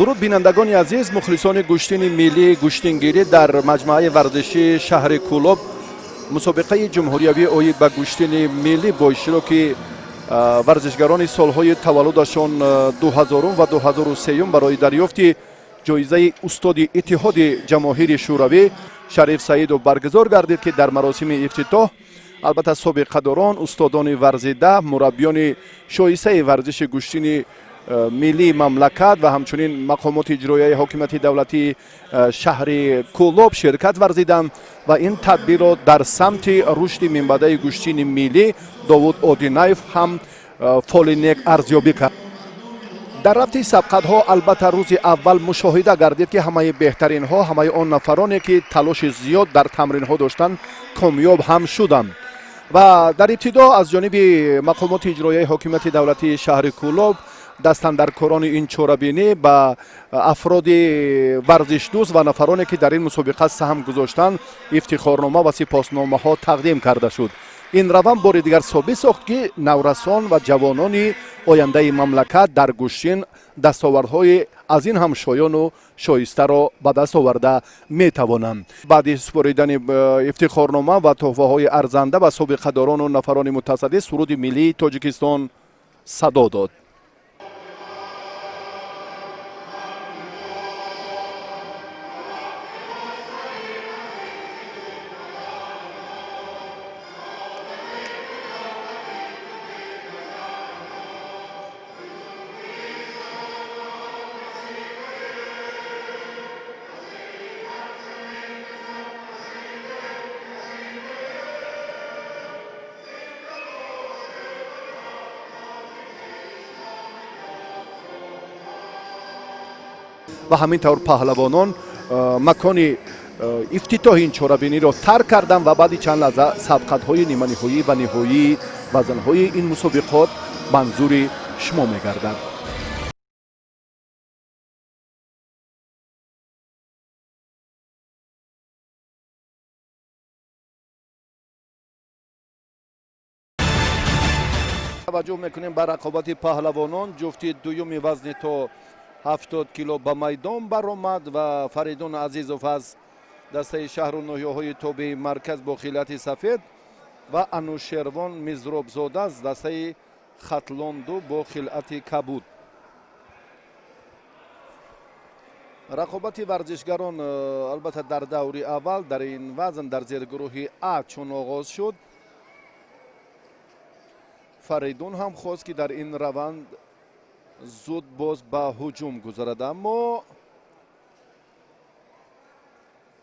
Дуруд, бинандагони азиз, мухлисони гӯштини миллии гӯштингирӣ. Дар маҷмӯаи варзишии шаҳри Кӯлоб мусобиқаи ҷумҳуриявӣ оид ба гӯштини миллӣ бо иштироки варзишгарони солҳои таваллудашон 2000 ва 2003 барои дарёфти ҷоизаи устоди Иттиҳоди Ҷамоҳири Шӯравӣ Шариф Саидов баргузор гардид, ки дар маросими ифтитоҳ албатта собиқадорон, устодони варзида, мураббиёни шоистаи варзиши гӯштини миллии мамлакат ва ҳамчунин мақомоти иҷроияи ҳокимияти давлатии шаҳри Кӯлоб ширкат варзиданд ва ин тадбирро дар самти рушди минбаъдаи гӯштини миллӣ Довуд Одинаев ҳам фоли нек арзёбӣ кард. Дар рафти сабқатҳо албатта рӯзи аввал мушоҳида гардид, ки ҳамаи беҳтаринҳо, ҳамаи он нафароне, ки талоши зиёд дар тамринҳо доштанд, комёб ҳам шуданд. Ва дар ибтидо аз ҷониби мақомоти иҷроияи ҳокимияти давлатии шаҳри Кӯлоб, дастандаркорони ин чорабинӣ, ба афроди варзишдӯст ва нафароне, ки дар ин мусобиқа саҳм гузоштанд, ифтихорнома ва сипосномаҳо тақдим карда шуд. Ин раванд бори дигар собит сохт, ки наврасон ва ҷавонони ояндаи мамлакат дар гӯштин дастовардҳои аз ин ҳам шоёну шоистаро ба даст оварда метавонанд. Баъди супоридани ифтихорнома ва тӯҳфаҳои арзанда ба собиқадорону нафарони мутасаддӣ, суруди миллии Тоҷикистон садо дод. Ва ҳамин тавр паҳлавонон макони ифтитоҳи ин чорабиниро тарк карданд ва баъди чанд лаҳза сабқатҳои ниманиҳоӣ ва ниҳоии вазнҳои ин мусобиқот манзури шумо мегардад. Таваҷҷӯҳ мекунем ба рақобати паҳлавонон. Ҷуфти дуюми вазни то 70 кило ба майдон баромад ва Фаридун Азизов аз дастаи шаҳру ноҳияҳои тобеи марказ бо хилъати сафед ва Анушервон Мизробзода аз дастаи Хатлонду бо хилъати кабуд. Рақобати варзишгарон албатта дар даври аввал дар ин вазн дар зергурӯҳи А чун оғоз шуд, Фаридун ҳам хост, ки дар ин раванд зуд боз ба ҳуҷум гузарад, аммо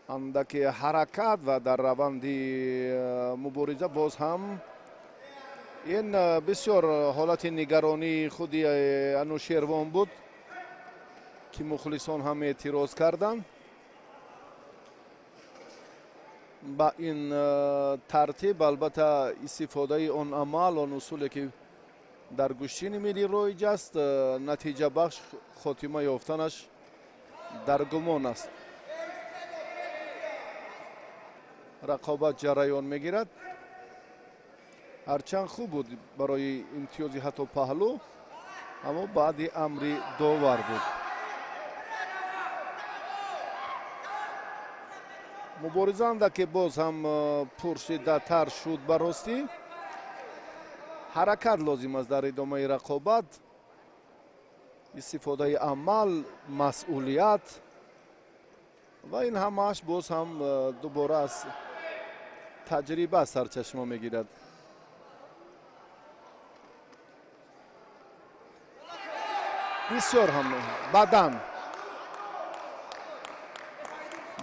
андаке ҳаракат ва дар раванди мубориза боз ҳам ин бисёр ҳолати нигаронии худи Анушервон буд, ки мухлисон ҳам эътироз карданд. Ба ин тартиб албатта истифодаи он амал, он усуле, ки дар гӯштини миллӣ роиҷ аст, натиҷабахш хотима ёфтанаш дар гумон аст. Рақобат ҷараён мегирад. Ҳарчанд хуб буд барои имтиёзи ҳатто паҳлӯ, аммо баъди амри довар буд. Мубориза андаке боз ҳам пуршиддаттар шуд. Ба ростӣ, ҳаракат лозим аст дар идомаи рақобат, истифодаи амал, масъулият ва ин ҳамааш боз ҳам дубора аз таҷриба сарчашма мегирад. Бисёр ҳам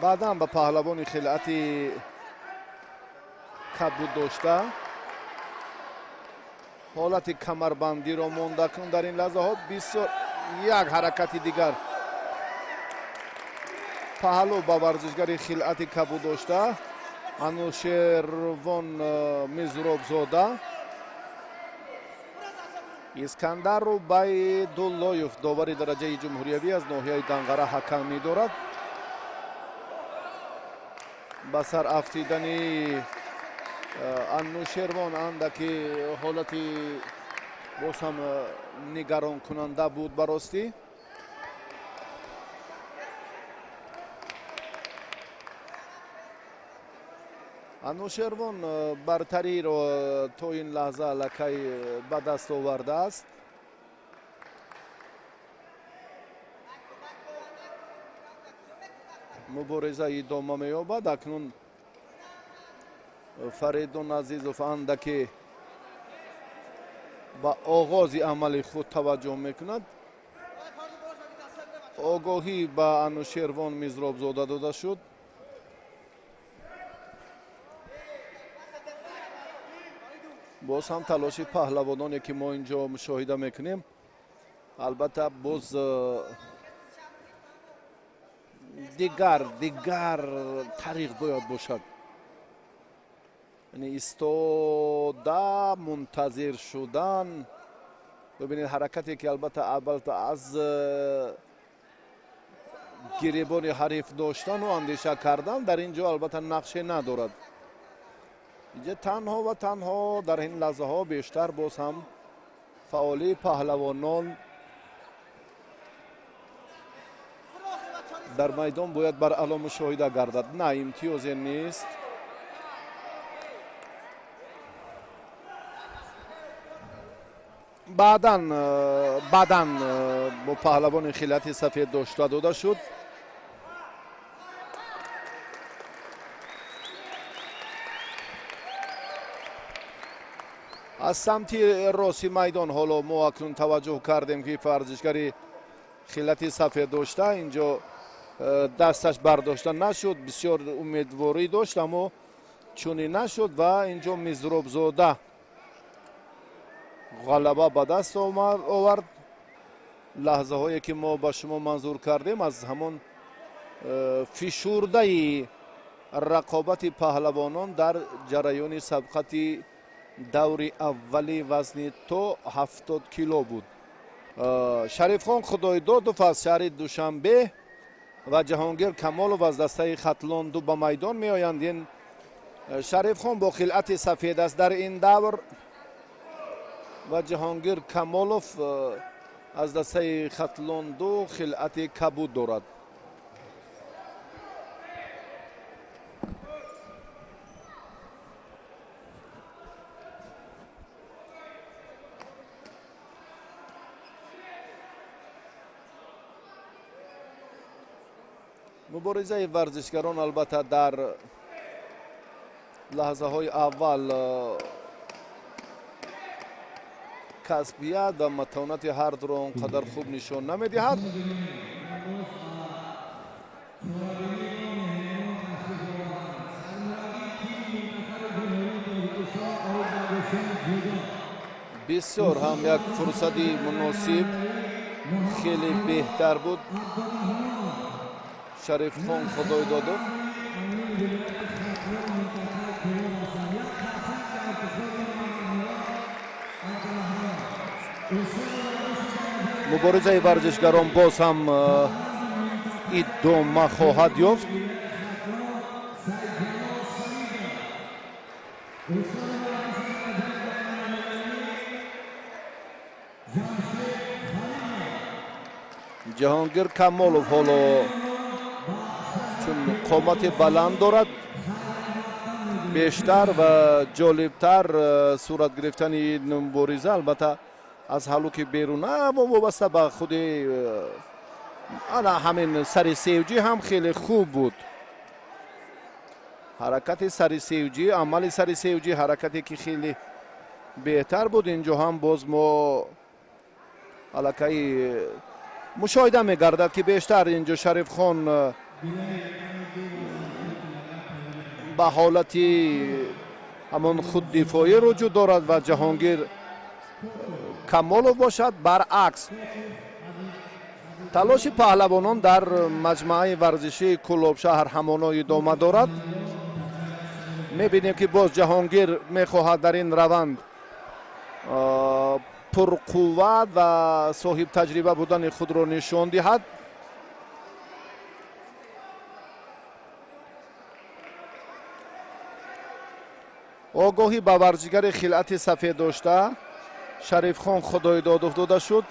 баъдан ба паҳлавони хилъати кабуд дошта ҳолати камарбандиро монда кун. Дар ин лаҳзаҳо бисёр як ҳаракати дигар паҳлӯ ба варзишгари хилъати кабуд дошта Анушервон Мизробзода. Искандар Убайдуллоев, довари дараҷаи ҷумҳуриявӣ аз ноҳияи Данғара, ҳакам медорад. Ба сар афтидани Анушервон андаки ҳолати боз ҳам нигаронкунанда буд ба ростӣ. Анушервон бартариро то ин лаҳза аллакай ба даст овардааст. Мубориза идома меёбад. Акнун Фаридун Азизов андаке ба оғози амали худ таваҷҷӯҳ мекунад. Огоҳӣ ба Анушервон Мизробзода дода шуд. Боз ҳам талоши паҳлавононе ки мо инҷо мушоҳида мекунем, албатта боз дигар тариқ бояд бошад. Яъне истода мунтазир шудан. Бибинед ҳаракате ки албатта аз гиребони ҳариф доштану андеша кардан дар ин ҷо албатта нақше надорад. Инҷа танҳо ва танҳо дар ин лаҳзаҳо бештар боз ҳам фаъолии паҳлавонон дар майдон бояд бар аъло мушоҳида гардад. На, имтиёзе нест. Баъдан бо паҳлавони хилати сафед дошта дода шуд. Аз самти рости майдон ҳоло мо акнун таваҷҷӯҳ кардем ки варзишгари хилати сафед дошта инҷо дасташ бардошта нашуд, бисёр умедворӣ дошт, аммо чунин нашуд ва инҷо Мизробзода ғалаба ба даст овард. Лаҳзаҳое ки мо ба шумо манзур кардем аз ҳамон фишурдаи рақобати паҳлавонон дар ҷараёни сабқати даври аввали вазни то 70 кило буд. Шарифхон Худойдодов аз шаҳри Душанбе ва Ҷаҳонгир Камолов аз дастаи Хатлон ду ба майдон меоянд. Ин Шарифхон бо хилъати сафед аст дар ин давр ва Ҷаҳонгир Камолов аз дастаи Хатлон ду хилъати кабуд дорад. Муборизаи варзишгарон албатта дар лаҳзаҳои аввал касбият ва матонати ҳар дуро он қадар хуб нишон намедиҳад. Бисёр ҳам як фурсати муносиб, хеле беҳтар буд. Шарифхон Худойдодов муборизаи варзишгарон боз ҳам идома хоҳад ёфт. Ҷаҳонгир Камолов ҳоло чун қомати баланд дорад, бештар ва ҷолибтар сурат гирифтани мубориза албатта аз ҳалуки беруна вобаста ба худи ана ҳамин сари севҷӣ ҳам хеле хуб буд. Ҳаракати сари севҷӣ, амали сари севҷӣ ҳаракате ки хеле беҳтар буд. Инҷо ҳам боз мо аллакай мушоҳида мегардад ки бештар инҷо Шарифхон ба ҳолати ҳамон худдифоӣ руҷӯъ дорад ва Ҷаҳонгир Камолов бошад баръакс. Талоши паҳлавонон дар маҷмӯаи варзишии Кӯлобшаҳр ҳамоно идома дорад. Мебинем ки боз Ҷаҳонгир мехоҳад дар ин раванд пурқувват ва соҳибтаҷриба будани худро нишон диҳад. Огоҳӣ ба варзишгари хилъати сафед дошта Шарифхон Худойдодов дода шуд.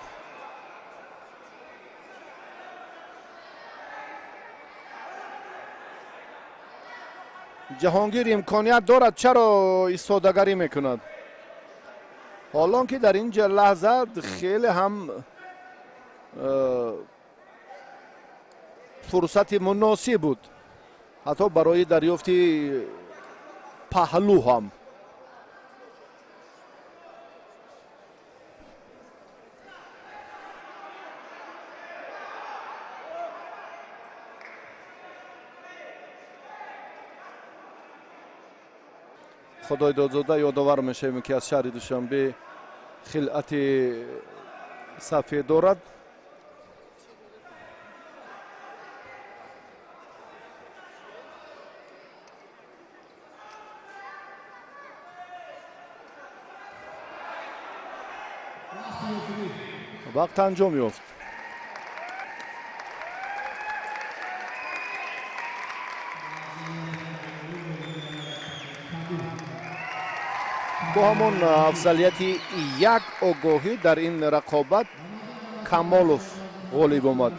Ҷаҳонгир имконият дорад, чаро истодагарӣ мекунад? Ҳолон ки дар ин лаҳза хеле ҳам фурсати муносиб буд, ҳатто барои дарёфти паҳлӯ ҳам. Худойдодзода ёдовар мешавем, ки аз шаҳри Душанбе хилъати сафед дорад. Вақт анҷом ёфт. Бо ҳамон афзалияти як огоҳӣ дар ин рақобат Камолов ғолиб омад.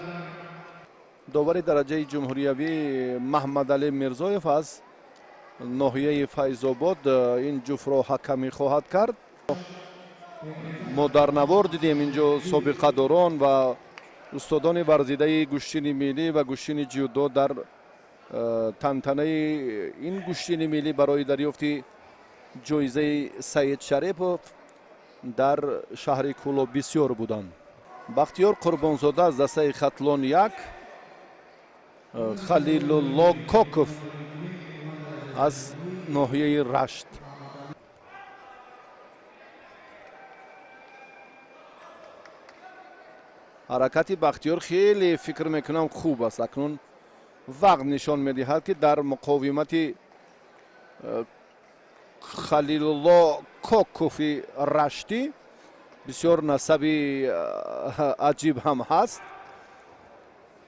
Довари дараҷаи ҷумҳуриявӣ Маҳмадалӣ Мирзоев аз ноҳияи Файзобод ин ҷуфтро ҳакамӣ хоҳад кард. Мо дар навор дидем инҷо собиқадорон ва устодони варзидаи гӯштини миллӣ ва гӯштини ҷудо дар тантанаи ин гӯштини миллӣ барои дарёфти ҷоизаи Саид Шарипов дар шаҳри Кӯлоб бисёр буданд. Бахтиёр Қурбонзода аз дастаи Хатлон 1, Халилулло Коков аз ноҳияи Рашт. Ҳаракати Бахтиёр хеле фикр мекунам хуб аст. Акнун вақт нишон медиҳад, ки дар муқовимати Халилулло Кокови Раштӣ бисёр насаби аҷиб ҳам ҳаст.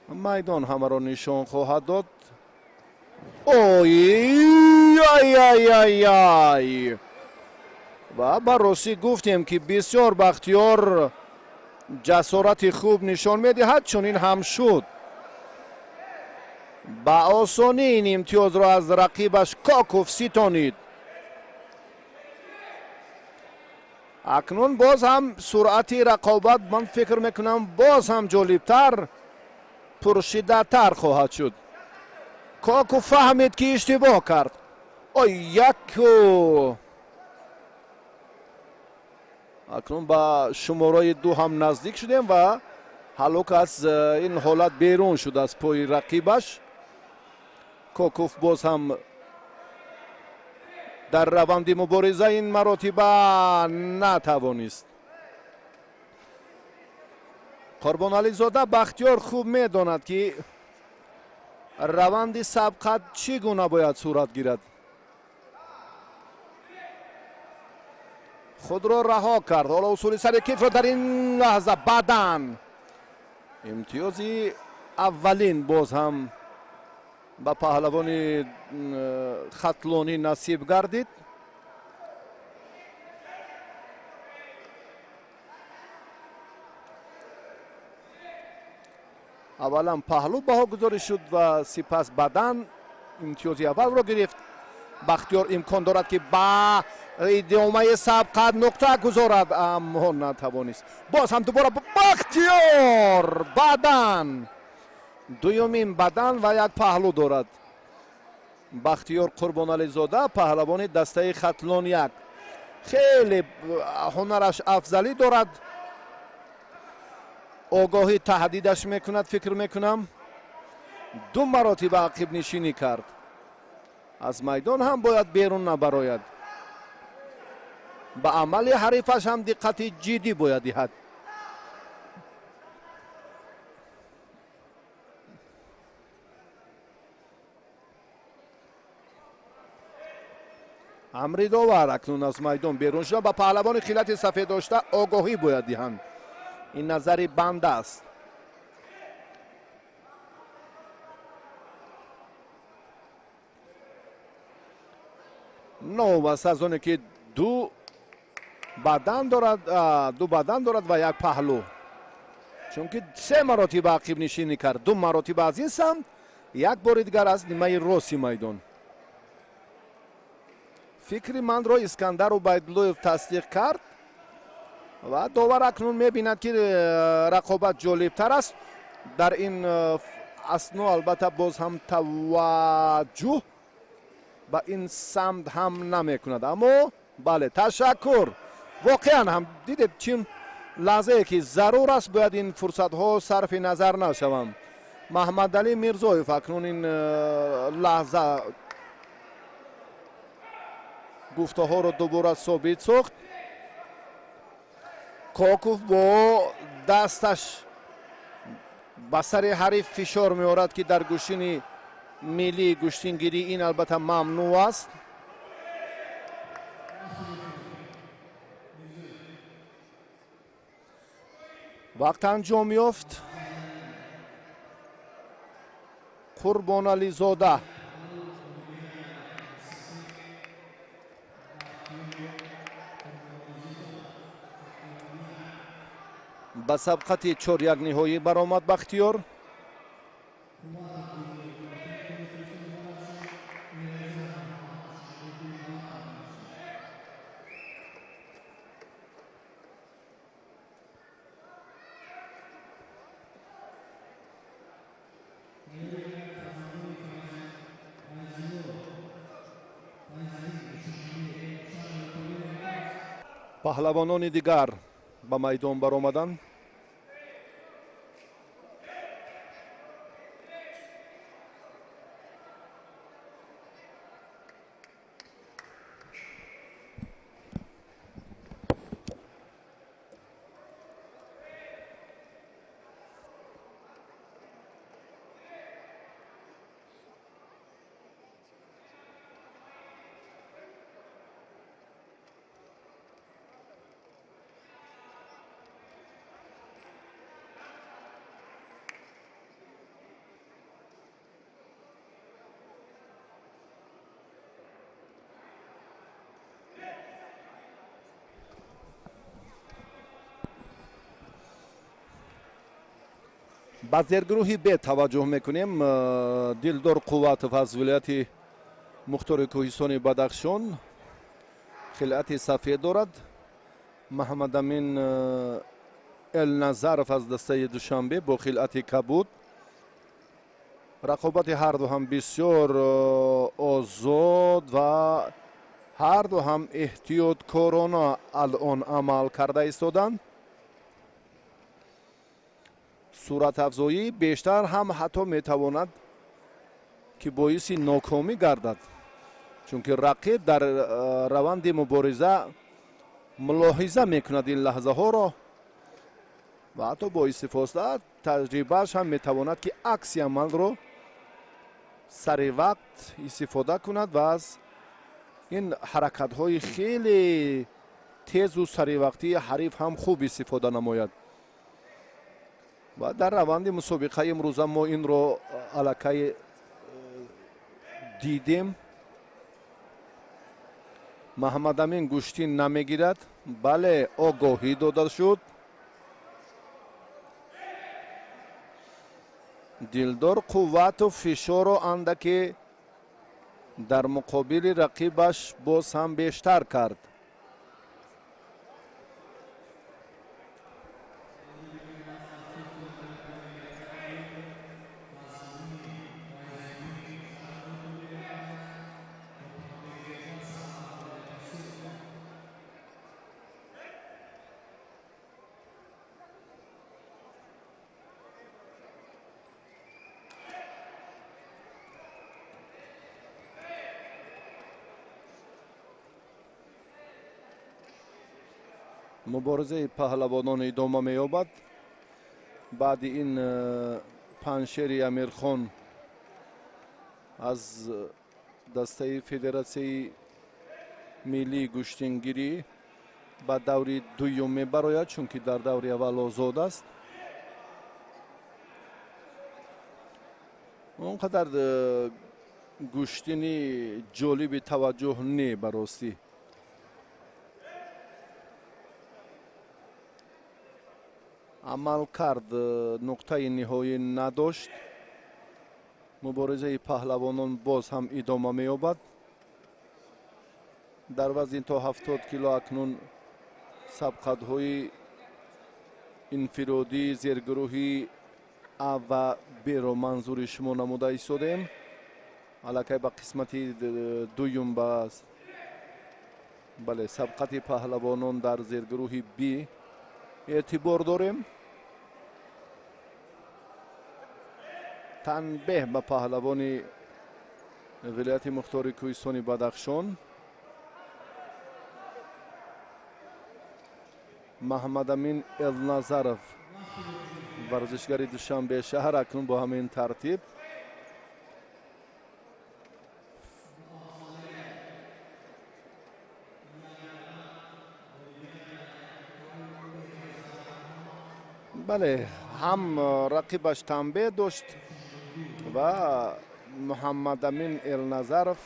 Майдон ҳамаро нишон хоҳад дод. Ой-ай-ай-ай! Ва ба ростӣ гуфтем, ки бисёр Бахтиёр ҷасорати хуб нишон медиҳад, чунин ҳам шуд. Ба осонӣ ин имтиёзро аз рақибаш Коков ситонид. Акнун боз ҳам суръати рақобат, ман фикр мекунам, боз ҳам ҷолибтар, пуршиддаттар хоҳад шуд. Коков фаҳмид, ки иштибоҳ кард. Ой, яку! Акнун ба шумораи ду ҳам наздик шудем ва ҳалок аз ин ҳолат берун шуд аз пои рақибаш. Коков боз ҳам дар раванди мубориза ин маротиба натавонист. Қурбонализода Бахтиёр хуб медонад, ки раванди сабқат чӣ гуна бояд сурат гирад. Худро раҳо кард. Ҳоло усули сари китфро дар ин лаҳза бадан. Имтиёзи аввалин боз ҳам ба паҳлавони хатлонӣ насиб гардид. Аввалан паҳлӯ баҳогузорӣ шуд ва сипас бадан имтиёзи аввалро гирифт. Бахтиёр имкон дорад, ки ба идомаи сабқат нуқта гузорад, аммо натавонист. Боз ҳам дубора Бахтиёр бадан, дуюмин бадан ва як паҳлӯ дорад. Бахтиёр Қурбонализода паҳлавони дастаи Хатлон 1 хеле ҳунараш афзалӣ дорад. Огоҳӣ таҳдидаш мекунад, фикр мекунам. Ду маротиба ақибнишинӣ кард. Аз майдон ҳам бояд берун набарояд. Ба амали ҳарифаш ҳам диққати ҷиддӣ бояд диҳад. Амри довар акнун аз майдон берун шуда ба паҳлавони хилати сафед дошта огоҳӣ бояд диҳанд. Ин назари банда аст. Новобаста аз оне ки ду бадан дорад, ду бадан дорад ва як паҳлӯ, чунки се маротиба ақибнишинӣ кард, ду маротиба аз ин самт, як бори дигар аз нимаи рости майдон. Фикри манро Искандар Убайдуллоев тасдиқ кард ва довар акнун мебинад, ки рақобат ҷолибтар аст. Дар ин асно албатта боз ҳам таваҷҷӯҳ ба ин самт ҳам намекунад, аммо бале, ташаккур. Воқеан ҳам дидед, чин лаҳзае ки зарур аст, бояд ин фурсатҳо сарфи назар нашаванд. Маҳмадалӣ Мирзоев акнун ин лаҳза гуфтаҳоро дубора собит сохт. Коков бо дасташ ба сари ҳариф фишор меорад, ки дар гӯштини миллии гӯштингирӣ ин албатта мамнӯъ аст. Вақт анҷом ёфт. Қурбонализода ба сабқати 4-1 ниҳоӣ баромад. Бахтиёр паҳлавонони дигар ба майдон баромаданд. Ба зергурӯҳи Б таваҷҷӯҳ мекунем. Дилдор Қувватов аз вилояти мухтори кӯҳистони Бадахшон хилъати сафед дорад. Маҳаммадамин Элназаров аз дастаи Душанбе бо хилъати кабуд. Рақобати ҳарду ҳам бисёр озод ва ҳарду ҳам эҳтиёткорона алон амал карда истоданд. Суратафзоӣ бештар ҳам ҳатто метавонад, ки боиси нокомӣ гардад, чунки рақиб дар раванди мубориза мулоҳиза мекунад ин лаҳзаҳоро ва ҳатто бо истифода таҷрибааш ҳам метавонад, ки акси амалро сари вақт истифода кунад ва аз ин ҳаракатҳои хеле тезу саривақтии ҳариф ҳам хуб истифода намояд. Ва дар раванди мусобиқаи имрӯза мо инро аллакай дидем. Маҳаммадамин гӯштин намегирад, бале, огоҳӣ дода шуд. Дилдор Қувватов фишорро андаке дар муқобили рақибаш боз ҳам бештар кард. Муборизаи паҳлавонон идома меёбад. Баъди ин панҷшери Амирхон аз дастаи Федератсияи миллии гӯштингирӣ ба даври дуюм мебарояд, чунки дар даври аввал озод аст. Он қадар гӯштини ҷолиби таваҷҷӯҳ не, ба ростӣ. Амалкард нуқтаи ниҳоӣ надошт. Муборизаи паҳлавонон боз ҳам идома меёбад. Дар вазн то 70 кило акнун сабқатҳои инфиродии зергурӯҳи А ва Б-ро манзури шумо намуда истодем. Аллакай ба қисмати дуюм ба бале сабқати паҳлавонон дар зергурӯҳи Б эътибор дорем. Танбеҳ ба паҳлавони вилояти мухтори кӯҳистони Бадахшон Маҳмадамин Элназаров, варзишгари Душанбе шаҳр, акнун бо ҳамин тартиб бале ҳам рақибаш танбеҳ дошт ва Муҳаммадамин Элназаров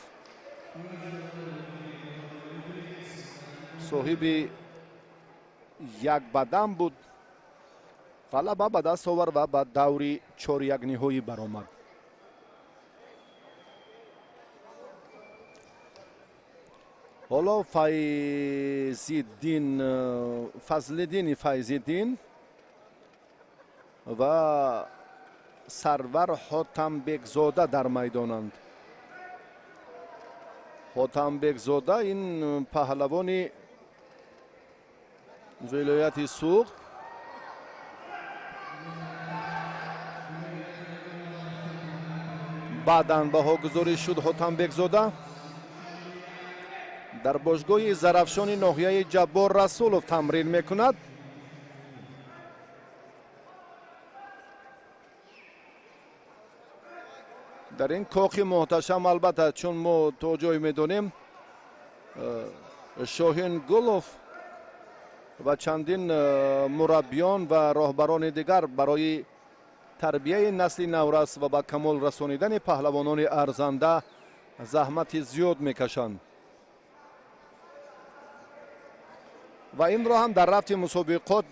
соҳиби як бадан буд, ғалаба ба даст овард ва ба даври чорякниҳоӣ баромад. Ҳоло Файзиддин Фазлиддини Файзиддин ва Сарвар Ҳотамбекзода дар майдонанд. Ҳотамбекзода ин паҳлавони вилояти Суғд баъдан баҳогузорӣ шуд. Ҳотамбекзода дар бошгоҳи Зарафшони ноҳияи Ҷаббор Расулов тамрин мекунад. Дар ин кохи муҳташам албатта, чун мо то ҷое медонем, Шоҳин Гулов ва чандин мураббиён ва роҳбарони дигар барои тарбияи насли наврас ва ба камол расонидани паҳлавонони арзанда заҳмати зиёд мекашанд. Ва инро ҳам дар рафти мусобиқот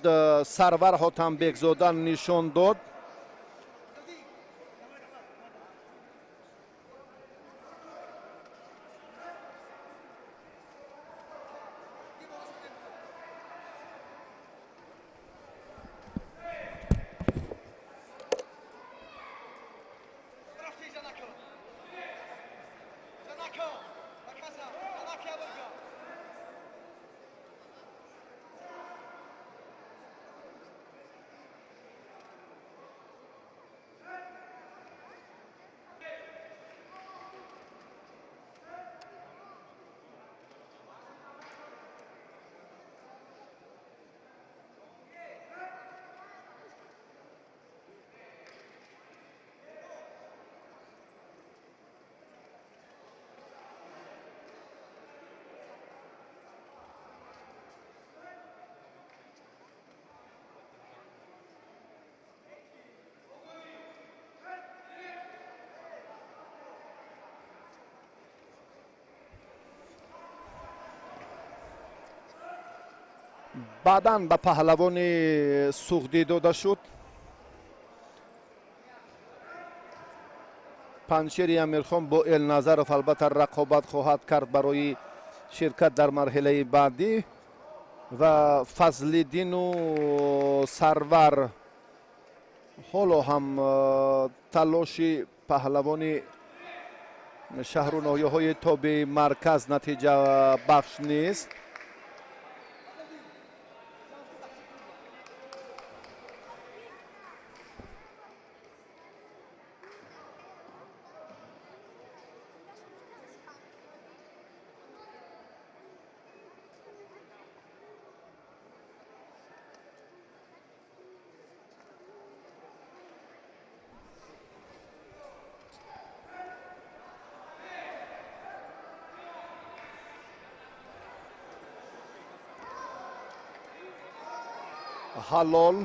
Сарвар Ҳотамбекзода нишон дод. Баъдан ба паҳлавони Суғдӣ дода шуд. Панҷшери Амирхон бо Элназаров албатта рақобат хоҳад кард барои ширкат дар марҳилаи баъдӣ ва Фазлиддину Сарвар ҳоло ҳам талоши паҳлавони шаҳру ноҳияҳои тобеи марказ натиҷабахш нест. Ҳалол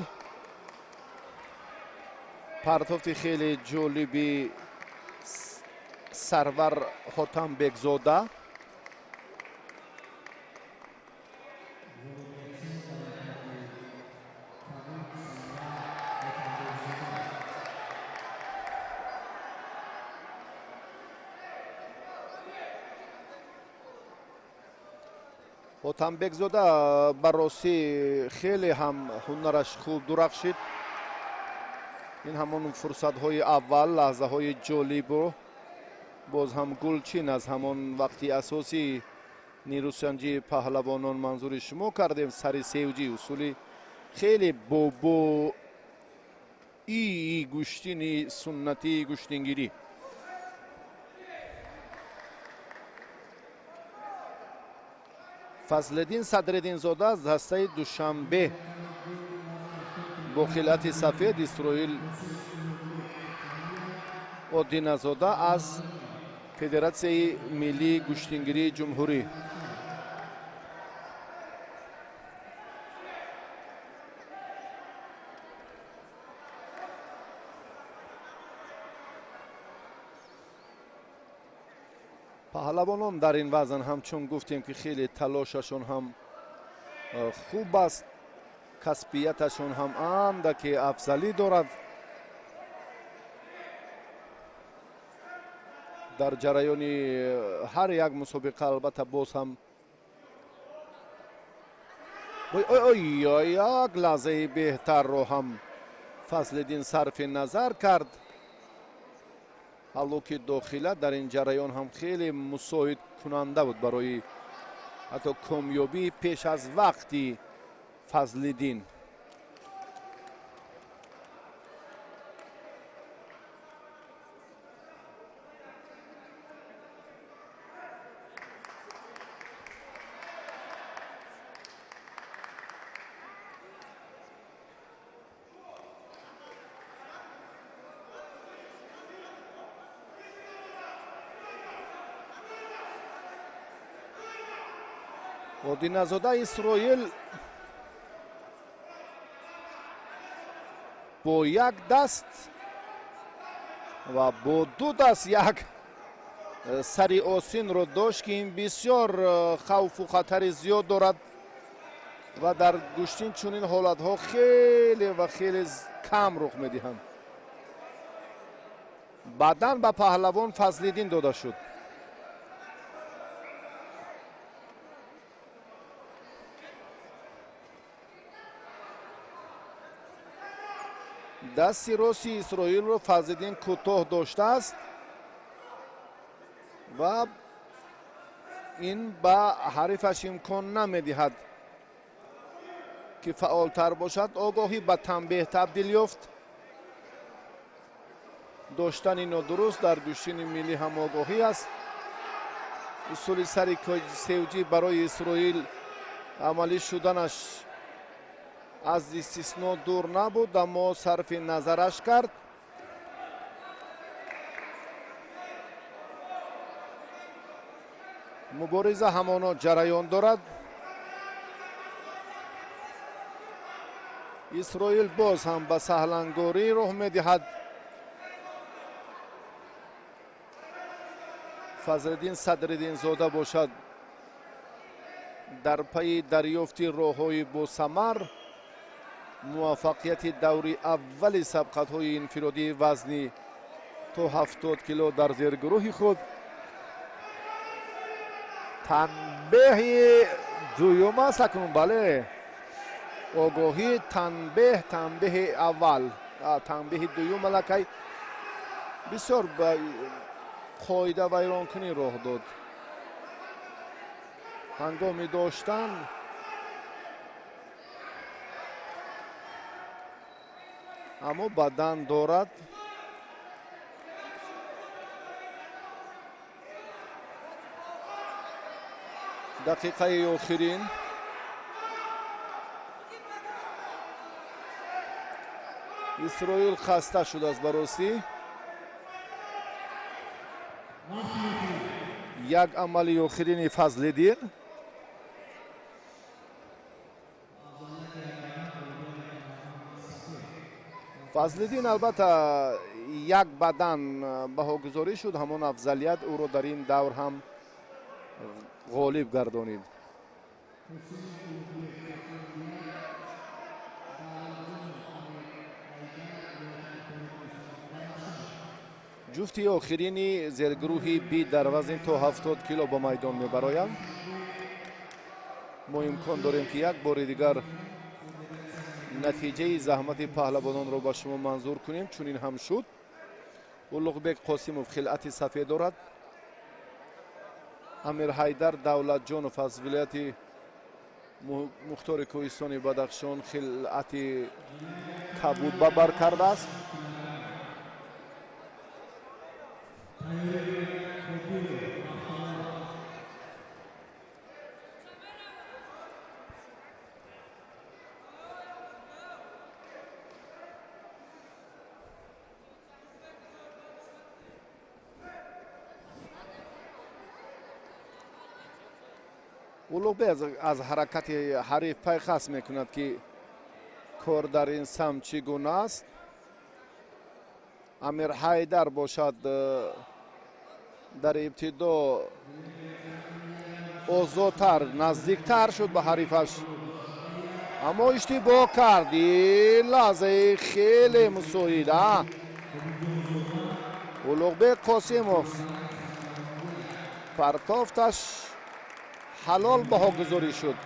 партофти хеле ҷолиби Сарвар Ҳотамбекзода. Ҳотамбекзода ба ростӣ хеле ҳам ҳунараш хуб дурахшид. Ин ҳамон фурсатҳои аввал, лаҳзаҳои ҷолибро боз ҳам гулчин аз ҳамон вақти асосии нерӯсанҷии паҳлавонон манзури шумо кардем. Сари севҷӣ усули хеле бобоии гӯштини суннатии гӯштингирӣ. Фазлиддин Садриддинзода аз дастаи Душанбе бо хилати сафед, Исроил Одиназода аз Федератсияи миллии гӯштингирии ҷумҳурӣ. Паҳлавонон дар ин вазн ҳам чун гуфтем ки хеле талошашон ҳам хуб аст, касбияташон ҳам андаке афзалӣ дорад. Дар ҷараёни ҳар як мусобиқа албатта боз ҳам як лаҳзаи беҳтарро ҳам Фазлиддин сарфи назар кард. Ҳалло ки дохила дар ин ҷараён ҳам хеле мусоидкунанда буд барои ҳатто комёбии пеш аз вақти Фазлиддин. Одиназода Исроил бо як даст ва бо ду даст як сари осинро дошт, ки ин бисёр хавфу хатари зиёд дорад ва дар гӯштин чунин ҳолатҳо хеле ва хеле кам рух медиҳанд. Баъдан ба паҳлавон Фазлиддин дода шуд. Дасти рости Исроилро Фазлиддин кӯтоҳ доштааст ва ин ба ҳарифаш имкон намедиҳад ки фаъолтар бошад. Огоҳӣ ба танбеҳ табдил ёфт. Доштани нодуруст дар гӯштини миллӣ ҳам огоҳӣ аст. Усули сари севҷӣ барои Исроил амалӣ шуданаш аз истисно дур набуд, аммо сарфи назараш кард. Мубориза ҳамоно ҷараён дорад. Исроил боз ҳам ба саҳлангорӣ роҳ медиҳад. Фазлиддин Садриддинзода бошад дар пайи дарёфти роҳҳои босамар муваффақияти даври аввали сабқатҳои инфиродии вазнӣ то 70 кило дар зергурӯҳи худ. Танбеҳи дуюм аст акнун, бале, огоҳӣ, танбеҳ, танбеҳи аввал, танбеҳи дуюм аллакай бисёр ба қоида вайронкунӣ роҳ дод. Ҳангоми доштан аммо бадан дорад. Дақиқаи охирин Исроил хаста шудааст ба ростӣ. Як амали охирини Фазлиддин. Фазлиддин албатта як бадан баҳогузорӣ шуд, ҳамон афзалият ӯро дар ин давр ҳам ғолиб гардонид. Ҷуфти охирини зергурӯҳи Би дар вазни то 70 кило ба майдон мебароянд. Мо имкон дорем, ки як бори дигар натиҷаи заҳмати паҳлавононро ба шумо манзур кунем. Чунин ҳам шуд. Улуғбек Қосимов хилъати сафед дорад. Амирҳайдар Давлатҷонов аз вилояти мухтори кӯҳистони Бадахшон хилъати кабуд ба бар кардааст. Улуғбек аз ҳаракати ҳариф пайхас мекунад, ки кор дар ин самт чӣ гуна аст. Амирҳайдар бошад, дар ибтидо озодтар, наздиктар шуд ба ҳарифаш, аммо иштибоҳ кард. Ин лаҳзаи хеле мусоид. Улуғбек Қосимов партофташ ҳалол баҳогузорӣ шуд.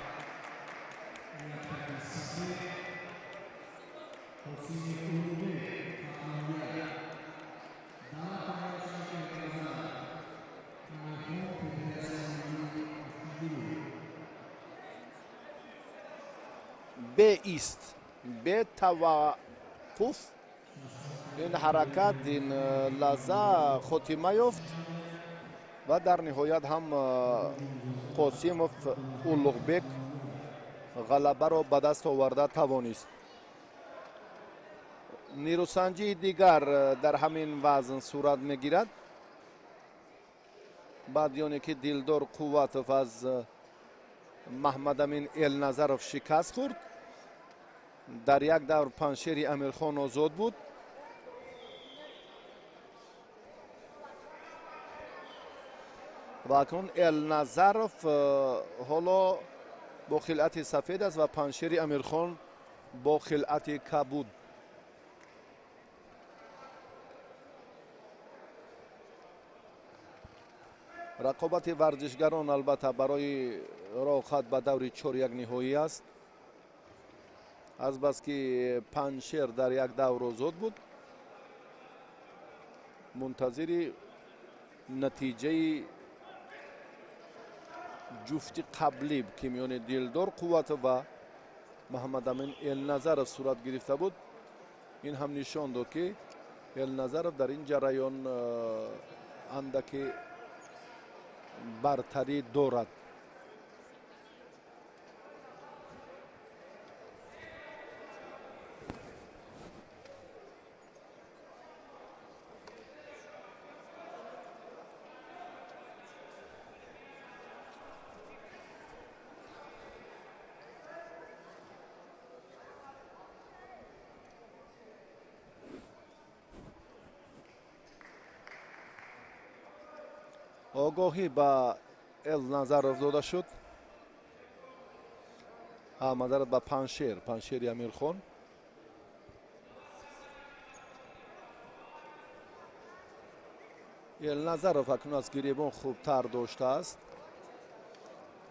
Беист, бетаваққуф ин ҳаракат, ин лаҳза хотима ёфт ва дар ниҳоят ҳам Қосимов Улуғбек ғалабаро ба даст оварда тавонист. Нерӯсанҷии дигар дар ҳамин вазн сурат мегирад. Баъди оне ки Дилдор Қувватов аз Маҳмадамин Элназаров шикаст хӯрд, дар як давр Паншери Амирхон озод буд. Ва акнун Элназаров ҳоло бо хилъати сафед аст ва Паншери Амирхон бо хилъати кабуд. Рақобати варзишгарон албатта барои роҳхат ба даври чоряк ниҳоӣ аст. Азбаски Паншер дар як давр озод буд, мунтазири натиҷаи ҷуфти қаблӣ, ки миёни Дилдор Қувватов ва Маҳмадамин Элназаров сурат гирифта буд. Ин ҳам нишон дод, ки Элназаров дар ин ҷараён андаке бартарӣ дорад. Огоҳӣ ба Элназаров дода шуд. Маъзарат, ба Паншер, Паншери Амирхон. Элназаров акнун аз гиребон хубтар доштааст.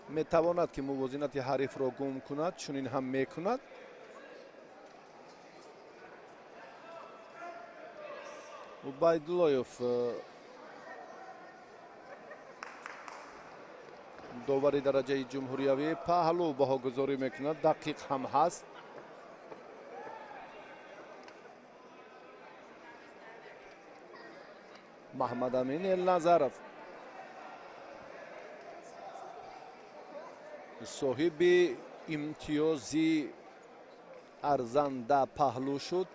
Метавонад, ки мувозинати ҳарифро гум кунад, чунин ҳам мекунад. Убайдуллоев, довари дараҷаи ҷумҳуриявӣ, паҳлӯ баҳогузорӣ мекунад, дақиқ ҳам ҳаст. Маҳмадамин Элназаров соҳиби имтиёзи арзанда паҳлӯ шуд.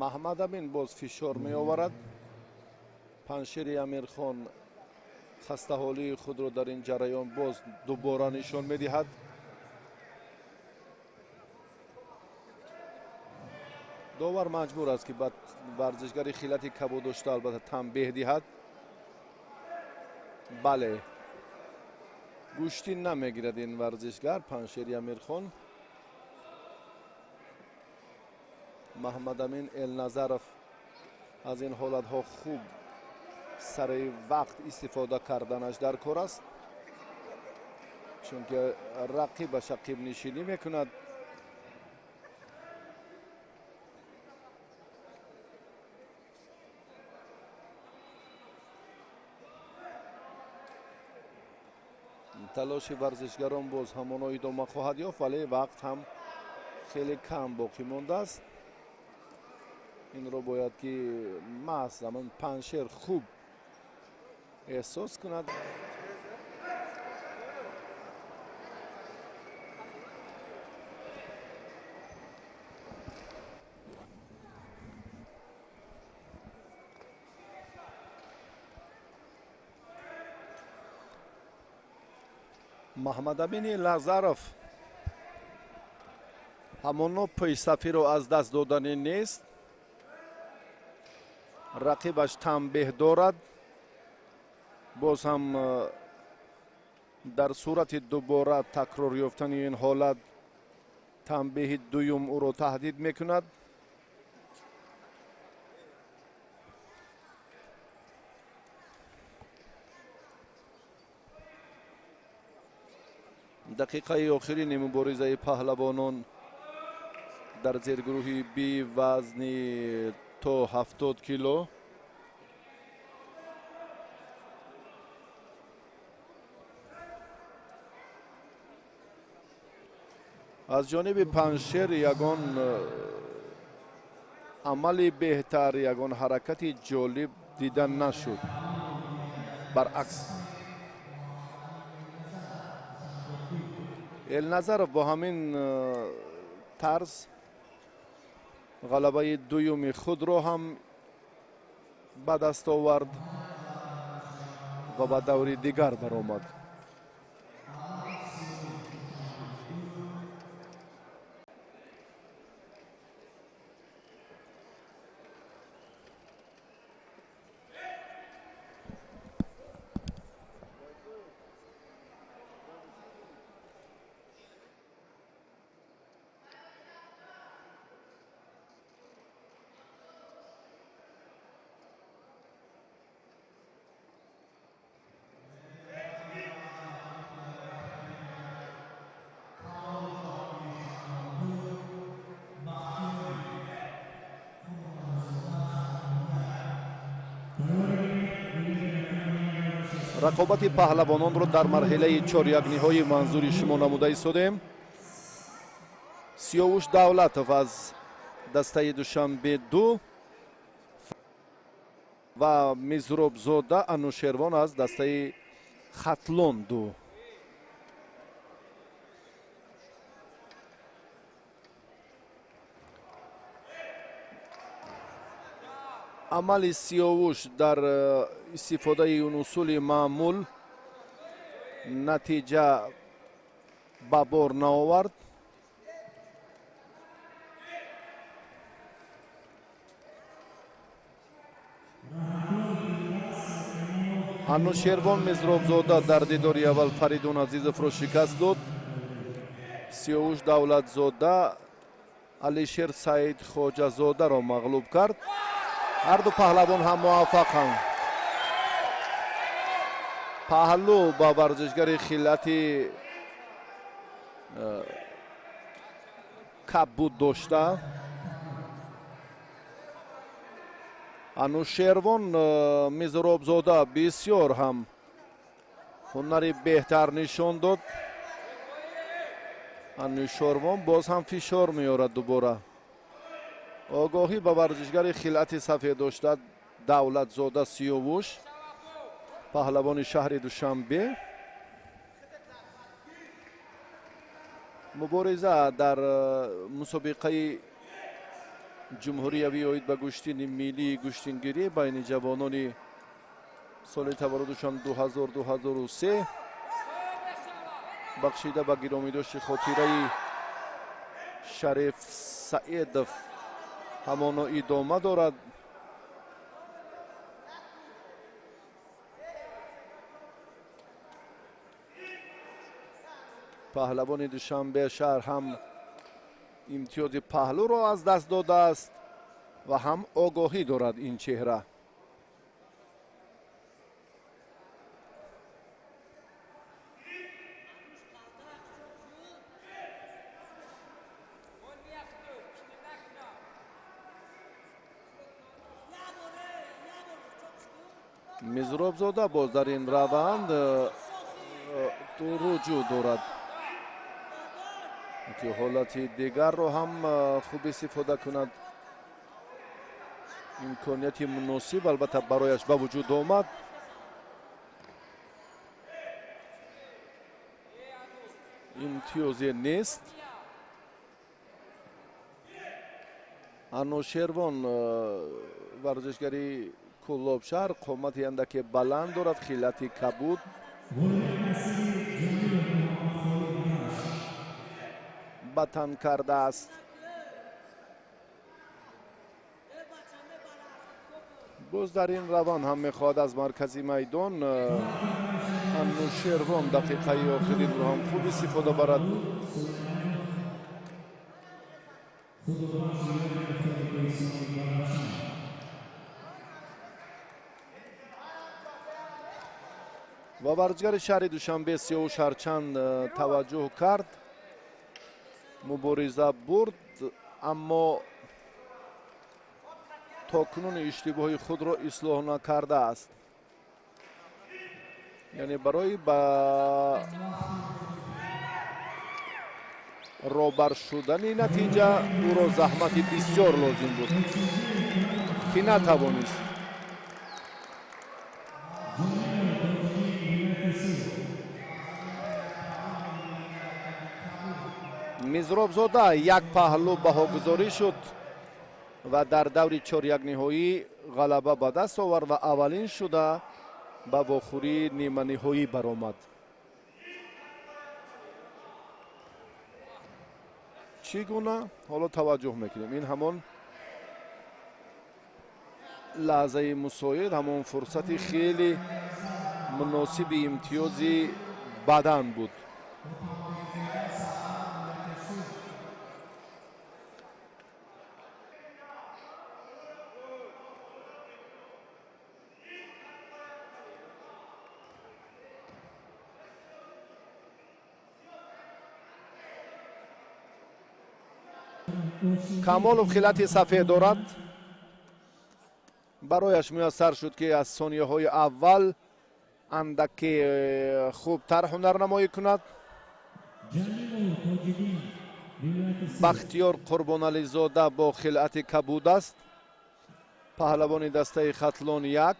Маҳмадамин боз фишор меоварад. Паншери Амирхон хастаҳолии худро дар ин ҷараён боз дубора нишон медиҳад. Довар маҷбур аст, ки ба варзишгари хилати кабуд дошта албатта танбеҳ диҳад. Бале, гӯштӣ намегирад ин варзишгар Паншери Амирхон. Маҳмадамин Элназаров аз ин ҳолатҳо хуб сари вақт истифода карданаш дар кор аст, чунки рақибаш ақибнишинӣ мекунад. Талоши варзишгарон боз ҳамоно идома хоҳад ёфт, вале вақт ҳам хеле кам боқӣ мондааст. Инро бояд ки маҳз ҳамон Паншер хуб эҳсос кунад. Маҳмадамини Лазаров ҳамоно пешсафиро аз даст доданӣ нест. Рақибаш танбеҳ дорад. Боз ҳам дар сурати дубора такрор ёфтани ин ҳолат танбеҳи дуюм ӯро таҳдид мекунад. Дақиқаи охирини муборизаи паҳлавонон дар зергурӯҳи би вазни то 70 кило. Аз ҷониби Паншер ягон амали беҳтар, ягон ҳаракати ҷолиб дида нашуд. Баръакс, Элназаров бо ҳамин тарз ғалабаи дуюми худро ҳам ба даст овард ва ба даври дигар баромад. Рақобати паҳлавононро дар марҳилаи чорякниҳои манзури шумо намуда истодем. Сиёвуш Давлатов аз дастаи Душанбе 2 ва Мизробзода Анушервон аз дастаи Хатлон 2. Амали Сиёвуш дар истифодаи усули маъмул натиҷа ба бор наовард. Анушервон Мизробзода дар дидори аввал Фаридун Азизовро шикаст дод. Сиёвуш Давлатзода Алишер Саид Хоҷазодаро мағлуб кард. Ҳарду паҳлавон ҳам муваффақанд. Паҳлӯ ба варзишгари хиллати кабуд дошта. Анушервон Мизробзода бисёр ҳам ҳунари беҳтар нишон дод. Анушервон боз ҳам фишор меорад дубора. Огоҳӣ ба варзишгари хилати сафед дошта Давлатзода Сиёвуш, паҳлавони шаҳри Душанбе. Мубориза дар мусобиқаи ҷумҳуриявӣ оид ба гӯштини миллии гӯштингирӣ байни ҷавонони соли таваллудашон 2000-2003 бахшида ба гиромидошти хотираи Шариф Саидов, Ҳамоно идома дорад. Паҳлавони Душанбе шаҳр ҳам имтиёзи паҳлӯро аз даст додааст ва ҳам огоҳӣ дорад ин чеҳра. Мизробзода боз дар ин раванд руҷӯъ дорад, ки ҳолати дигарро ҳам хуб истифода кунад. Имконияти муносиб албатта барояш ба вуҷуд омад. Имтиёзе нест. Анушервон варзишгари Кӯлоб шаҳр қомати андаке баланд дорад, хилати кабуд. Батан кардааст. Боз дар ин раванд ҳам мехоҳад аз маркази майдон Анушервон дақиқаи охиринро ҳам хуб истифода барад. Ва варзишгари шаҳри Душанбе Сиёвуш ҳарчанд таваҷҷӯҳ кард, мубориза бурд, аммо то кунун иштибоҳи худро ислоҳ накардааст. Яъне барои ба робар шудани натиҷа ӯро заҳмати бисёр лозим буд, ки натавонист. Мизробзода як паҳлӯ баҳогузорӣ шуд ва дар даври чорякниҳоӣ ғалаба ба даст овард ва аввалин шуда ба вохӯрии ниманиҳоӣ баромад. Чӣ гуна? Ҳоло таваҷҷӯҳ мекунем. Ин ҳамон лаҳзаи мусоид, ҳамон фурсати хеле муносиби имтиёзи бадан буд. Камолов хилати сафед дорад. Барояш муяссар шуд, ки аз сонияҳои аввал андаке хубтар ҳунарнамоӣ кунад. Бахтиёр Қурбонализода бо хилати кабуд аст. Паҳлавони дастаи Хатлон як.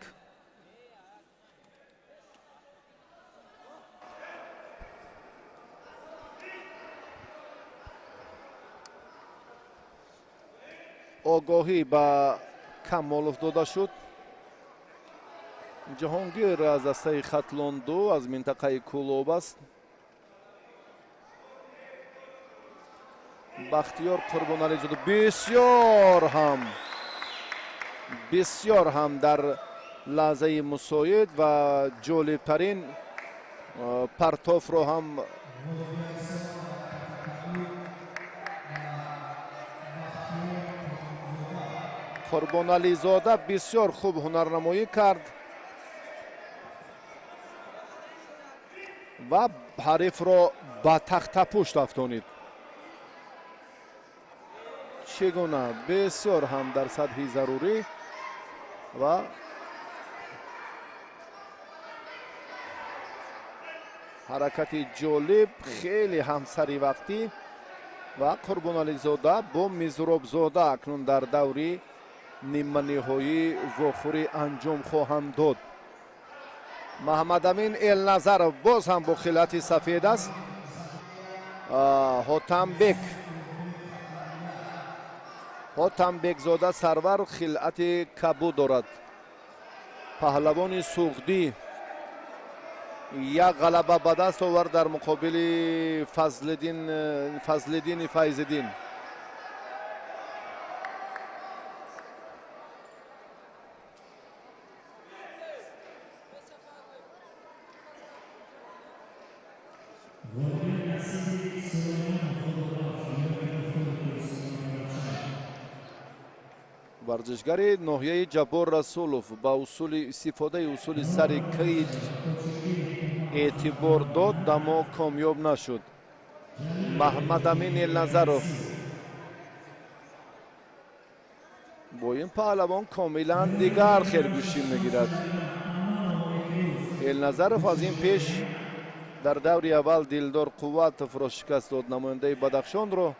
Огоҳӣ ба Камолов дода шуд. Ҷаҳонгир аз дастаи Хатлон ду аз минтақаи Кӯлоб аст. Бахтиёр Қурбонализода бисёр ҳам дар лаҳзаи мусоид ва ҷолибтарин партофро ҳам Қурбонализода бисёр хуб ҳунарнамоӣ кард ва ҳарифро ба тахтапушт афтонид. Чӣ гуна? Бисёр ҳам дар сатҳи зарурӣ ва ҳаракати ҷолиб, хеле ҳам саривақтӣ ва Қурбонализода бо Мизробзода акнун дар даври ниманиҳоӣ вохӯрӣ анҷом хоҳанд дод. Маҳаммадамин Элназаров боз ҳам бо хилати сафед аст. Ҳотамбекзода Сарвар хилати кабуд дорад. Паҳлавони суғдӣ як ғалаба ба даст овард дар муқобили Фазлиддини Файзиддин. Варзишгари ноҳияи Ҷаббор Расулов ба усули истифодаи усули сари кит эътибор дод, аммо комёб нашуд. Маҳмадамин Элназаров бо ин паҳлавон комилан дигар хел гӯштин мегирад. Элназаров аз ин пеш дар даври аввал Дилдор Қувватовро шикаст дод, намояндаи Бадахшонро,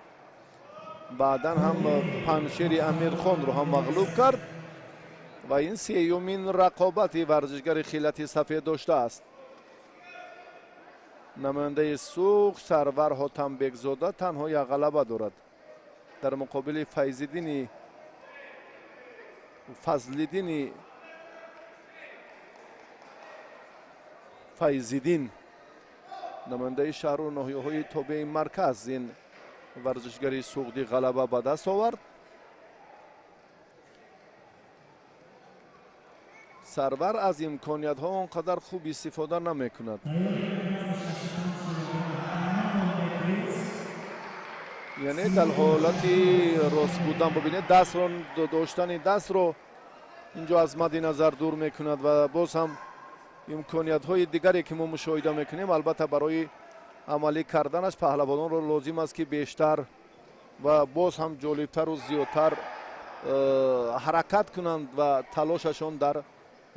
баъдан ҳам Паншери Амирхонро ҳам мағлуб кард ва ин сеюмин рақобати варзишгари хилати сафед доштааст. Намояндаи Суғд Сарвар Ҳотамбекзода танҳо як ғалаба дорад дар муқобили Фазлиддини Файзиддин, намояндаи шаҳру ноҳияҳои тобеи марказ. Ин варзишгари суғдӣ ғалаба ба даст овард. Сарвар аз имкониятҳо он қадар хуб истифода намекунад. Яъне дар ҳолати рост будан бибинед, дастро доштани дастро инҷо аз мадди назар дур мекунад ва боз ҳам имкониятҳои дигаре ки мо мушоҳида мекунем, албатта барои амалӣ карданаш паҳлавононро лозим аст, ки бештар ва боз ҳам ҷолибтару зиёдтар ҳаракат кунанд ва талошашон дар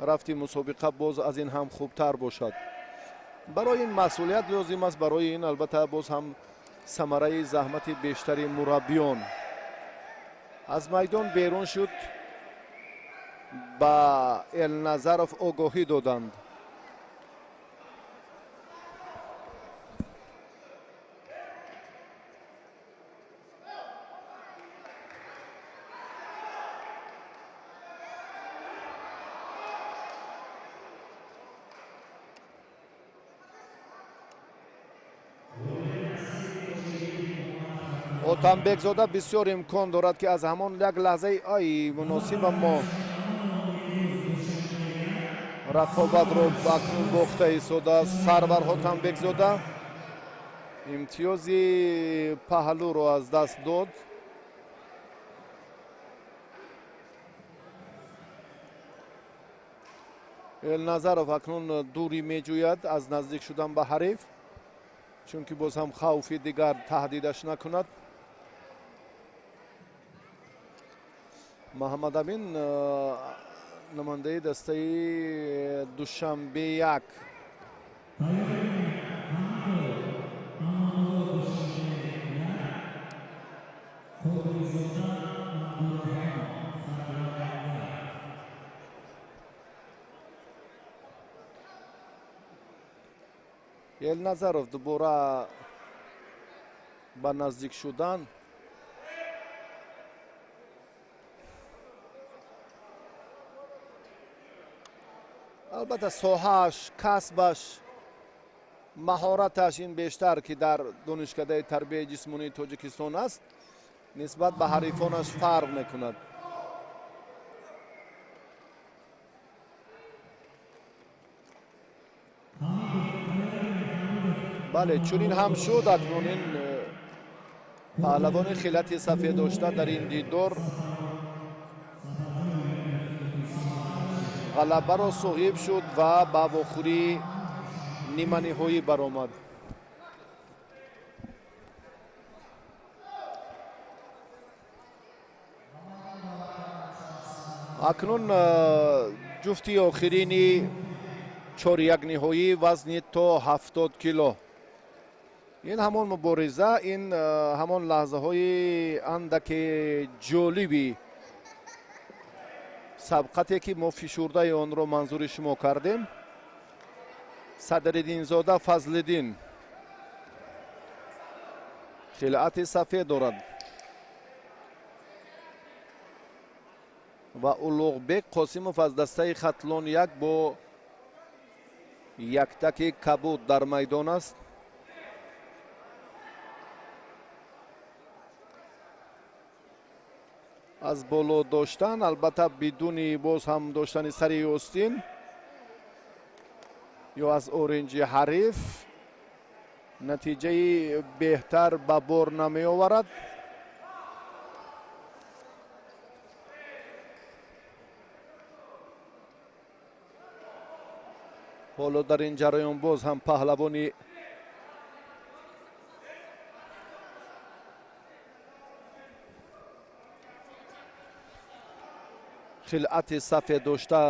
рафти мусобиқа боз аз ин ҳам хубтар бошад. Барои ин масъулият лозим аст, барои ин албатта боз ҳам самараи заҳмати бештари мураббиён. Аз майдон берун шуд, ба Элназаров огоҳӣ доданд. Ҳотамбекзода бисёр имкон дорад, ки аз ҳамон як лаҳзаи ай муносиб, аммо рақобатро акнун бохта истодааст Сарвар Ҳотамбекзода. Имтиёзи паҳлӯро аз даст дод. Элназаров акнун дурӣ меҷӯяд аз наздик шудан ба ҳариф, чунки боз ҳам хавфи дигар таҳдидаш накунад. Маҳмадамин намояндаи дастаи Душанбе як. Элназаров дубора ба наздик шудан. Албатта соҳааш, касбаш, маҳораташ ин бештар, ки дар донишкадаи тарбияи ҷисмонии Тоҷикистон аст, нисбат ба ҳарифонаш фарқ мекунад. Бале, чунин ҳам шуд. Акнун ин паҳлавони хилати сафед дошта дар ин дидор ғалабаро соҳиб шуд ва ба вохӯрии ниманиҳоӣ баромад. Акнун ҷуфти охирини чорякниҳоӣ вазни то 70 кило. Ин ҳамон мубориза, ин ҳамон лаҳзаҳои андаке ҷолиби сабқате, ки мо фишурдаи онро манзури шумо кардем. Садриддинзода Фазлиддин хилъати сафед дорад ва Улуғбек Қосимов аз дастаи Хатлон як бо яктаки кабуд дар майдон аст. Аз боло доштан, албатта бидуни боз ҳам доштани сари остин ё аз оринҷи ҳариф натиҷаи беҳтар ба бор намеоварад. Ҳоло дар ин ҷараён боз ҳам паҳлавони хилъати сафед дошта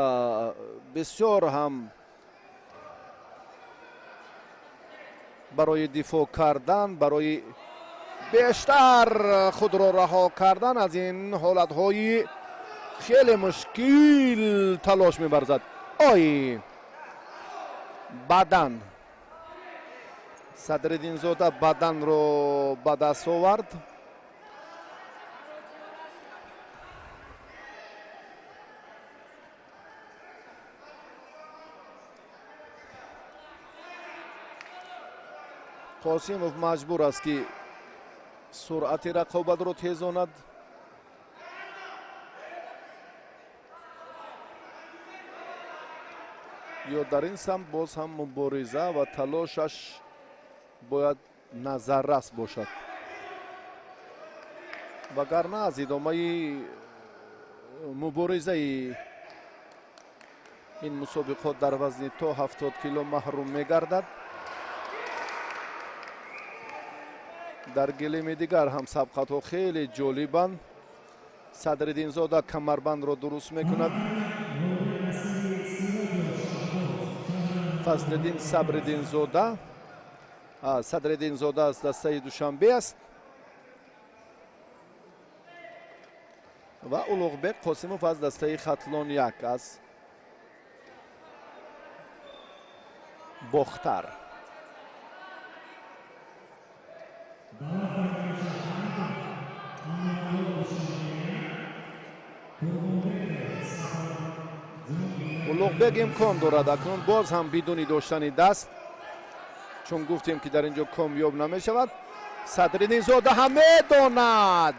бисёр ҳам барои дифоъ кардан, барои бештар худро раҳо кардан аз ин ҳолатҳои хеле мушкил талош мебарзад. Ой, бадан Садриддинзода баданро ба даст овард. Қосимов маҷбур аст, ки суръати рақобатро тезонад. Ё дар ин самт боз ҳам мубориза ва талошаш бояд назаррас бошад, вагарна аз идомаи муборизаи ин мусобиқот дар вазни то 70 кило маҳрум мегардад. Дар гилеми дигар ҳам сабқатҳо хеле ҷолибанд. Садриддинзода камарбандро дуруст мекунад. Фазлиддин Сабриддинзода, Садриддинзода аз дастаи Душанбе аст ва Улуғбек Қосимов аз дастаи Хатлон 1 аз Бохтар. Улуғбек имкон дорад акнун боз ҳам бидуни доштани даст, чун гуфтем ки дар ин ҷо комёб намешавад. Садриддинзода ҳам медонад,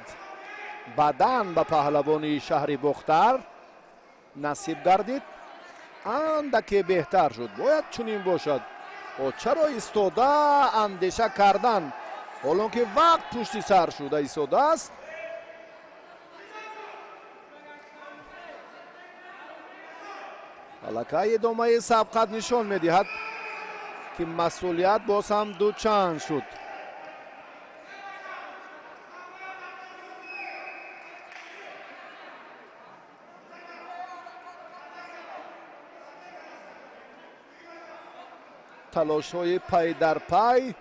бадан ба паҳлавони шаҳри Бохтар насиб гардид, андаке беҳтар шуд. Бояд чунин бошад. Чаро истода андеша кардан, ҳолон ки вақт пушти сар шуда истодааст? Аллакай идомаи сабқат нишон медиҳад, ки масъулият боз ҳам дучанд шуд. Талошҳои пай дар пай,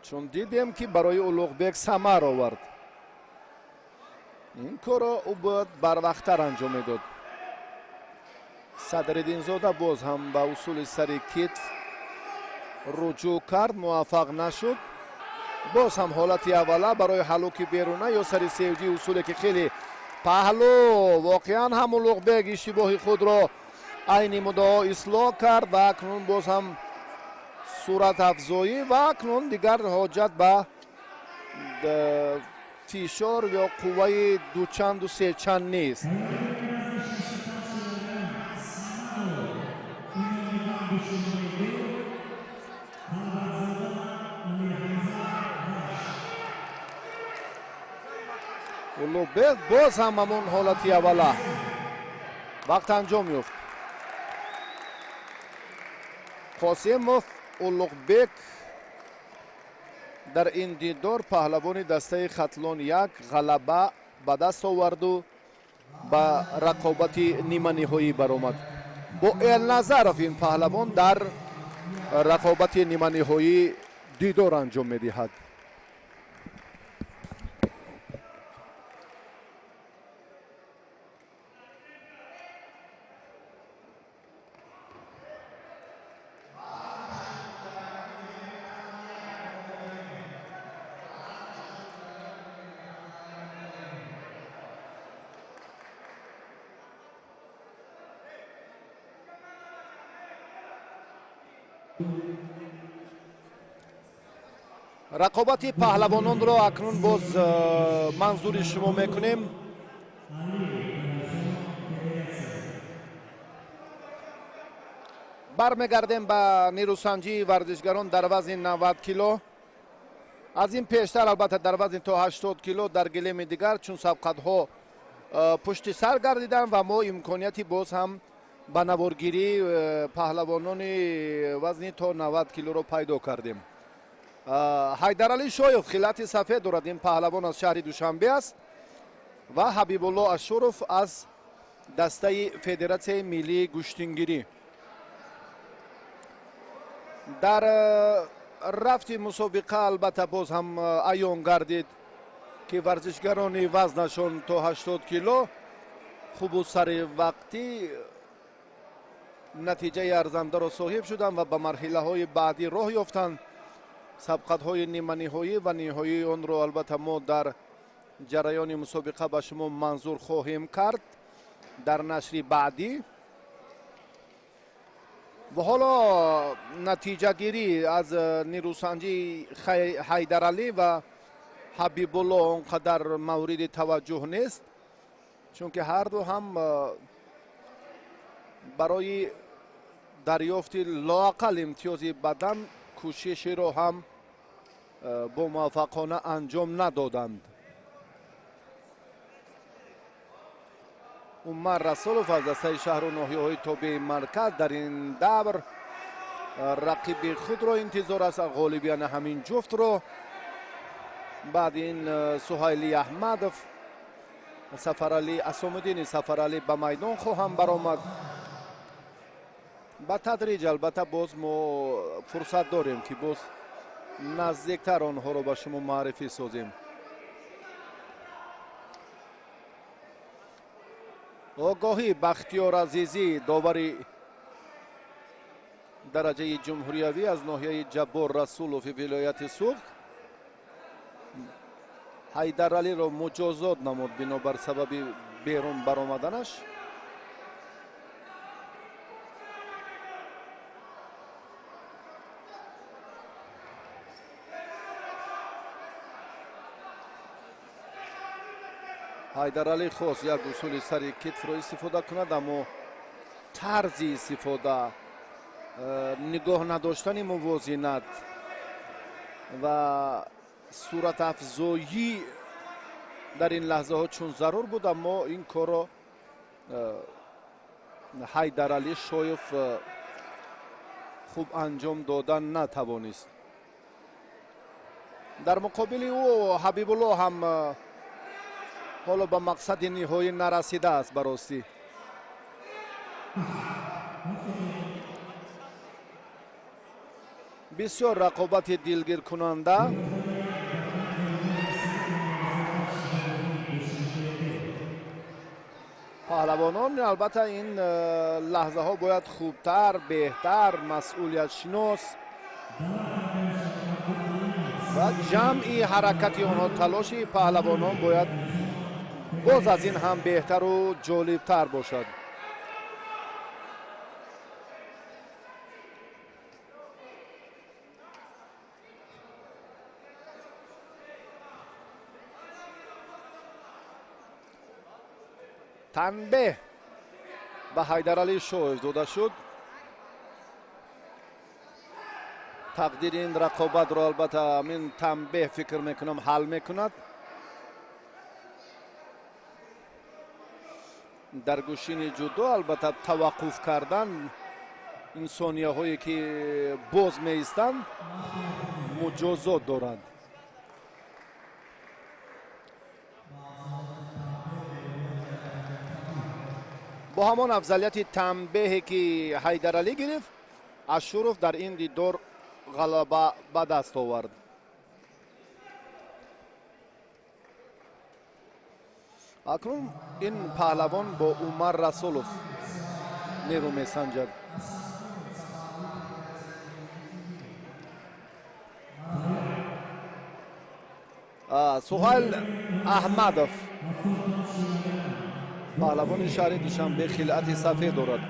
чун дидем, ки барои Улуғбек самар овард. Ин корро ӯ бояд барвақттар анҷом медод. Садриддинзода боз ҳам ба усули сари китф руҷӯъ кард, муваффақ нашуд. Боз ҳам ҳолати аввала барои ҳалуки беруна ё сари севҷи, усуле ки хеле паҳлӯ. Воқеан ҳам Улуғбек иштибоҳи худро айни муддао ислоҳ кард ва акнун боз ҳам суратафзоӣ ва акнун дигар ҳоҷат ба фишор ё қувваи дучанду сечанд нест. Улуғбек боз ҳам ҳамон ҳолати аввала, вақт анҷом ёфт. Қосимов Улуғбек дар ин дидор паҳлавони дастаи Хатлон 1 ғалаба ба даст оварду ба рақобати ниманиҳоӣ баромад. Бо Элназаров ин паҳлавон дар рақобати ниманиҳоӣ дидор анҷом медиҳад. Рақобати паҳлавононро акнун боз манзури шумо мекунем. Бармегардем ба нерӯсанҷии варзишгарон дар вазни 90 кило. Аз ин пештар албатта дар вазни то 80 кило дар гилеми дигар, чун сабқатҳо пушти сар гардиданд ва мо имконияти боз ҳам Ба наворгирӣ паҳлавонони вазни то 90 килоро пайдо кардем. Ҳайдаралӣ Шоев хилати сафед дорад. Ин паҳлавон аз шаҳри Душанбе аст ва Ҳабибулло Ашуров аз дастаи Федератсияи миллии гӯштингирӣ. Дар рафти мусобиқа албатта боз ҳам аён гардид, ки варзишгарони вазнашон то 80 кило хубу сари вақтӣ натиҷаи арзандаро соҳиб шуданд ва ба марҳилаҳои баъдӣ роҳ ёфтанд. Сабқатҳои ниманиҳоӣ ва ниҳоии онро албатта мо дар ҷараёни мусобиқа ба шумо манзур хоҳем кард дар нашри баъдӣ. Ва ҳоло натиҷагирӣ аз нерӯсанҷии Ҳайдаралӣ ва Ҳабибулло он қадар мавриди таваҷҷӯҳ нест, чунки ҳарду ҳам барои дарёфти лоақал имтиёзи бадан кӯшишеро ҳам бо муваффақона анҷом надоданд. Умар Расулов аз дастаи шаҳру ноҳияҳои тобеи марказ дар ин давр рақиби худро интизор аст, ғолибияна ҳамин ҷуфтро. Баъд ин Суҳайли Аҳмадов, Сафаралӣ Асомиддини Сафаралӣ ба майдон хоҳанд баромад. Ба тадриҷ албатта боз мо фурсат дорем, ки боз наздиктар онҳоро ба шумо муаррифӣ созем. Огоҳӣ Бахтиёр Азизӣ, довари дараҷаи ҷумҳуриявӣ аз ноҳияи Ҷаббор Расулови вилояти Суғд, Ҳайдаралиро муҷозот намуд бинобар сабаби берун баромаданаш. Ҳайдаралӣ хост як усули сари китфро истифода кунад, аммо тарзи истифода, нигоҳ надоштани мувозинат ва суратафзоӣ дар ин лаҳзаҳо чун зарур буд, аммо ин корро Ҳайдаралӣ Шоев хуб анҷом додан натавонист. Дар муқобили ӯ Ҳабибулло ҳам ҳоло ба мақсади ниҳоӣ нарасидааст ба ростӣ. Бисёр рақобати дилгиркунанда. Паҳлавонон албатта ин лаҳзаҳо бояд хубтар, беҳтар, масъулиятшинос ва ҷамъи ҳаракати онҳо, талоши паҳлавонон бояд боз аз ин ҳам беҳтару ҷолибтар бошад. Танбеҳ ба Ҳайдаралӣ Шоев дода шуд. Тақдири ин рақобатро албатта ҳамин танбеҳ фикр мекунам ҳал мекунад. Дар гӯшини ҷудо албатта таваққуф кардан ин сонияҳое ки боз меистанд муҷозот доранд. Бо ҳамон афзалияти танбеҳе ки Ҳайдаралӣ гирифт, Ашуров дар ин дидор ғалаба ба даст овард. Акнун ин паҳлавон бо Умар Расулов нерӯ месанҷад. Суҳайл Аҳмадов, паҳлавони шаҳри Душанбе, хилъати сафед дорад.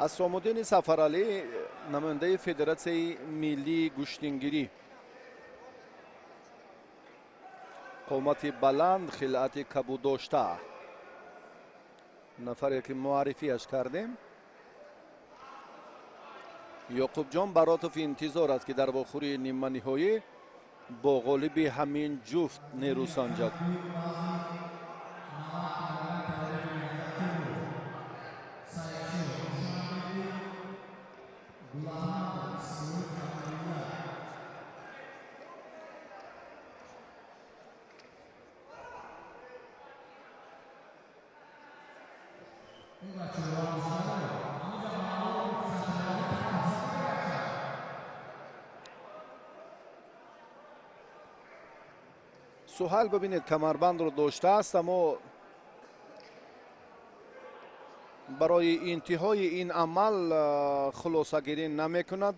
Асомуддини Сафаралӣ, намояндаи Федератсияи миллии гӯштингирӣ, қомати баланд, хилъати кабуддошта, нафаре ки муаррифиаш кардем. Ёқубҷон Баротов интизор аст, ки дар вохӯрии ниманиҳоӣ бо ғолиби ҳамин ҷуфт нерӯ санҷад. Суҳайл бибинед, камарбандро доштааст, аммо барои интиҳои ин амал хулосагирӣ намекунад,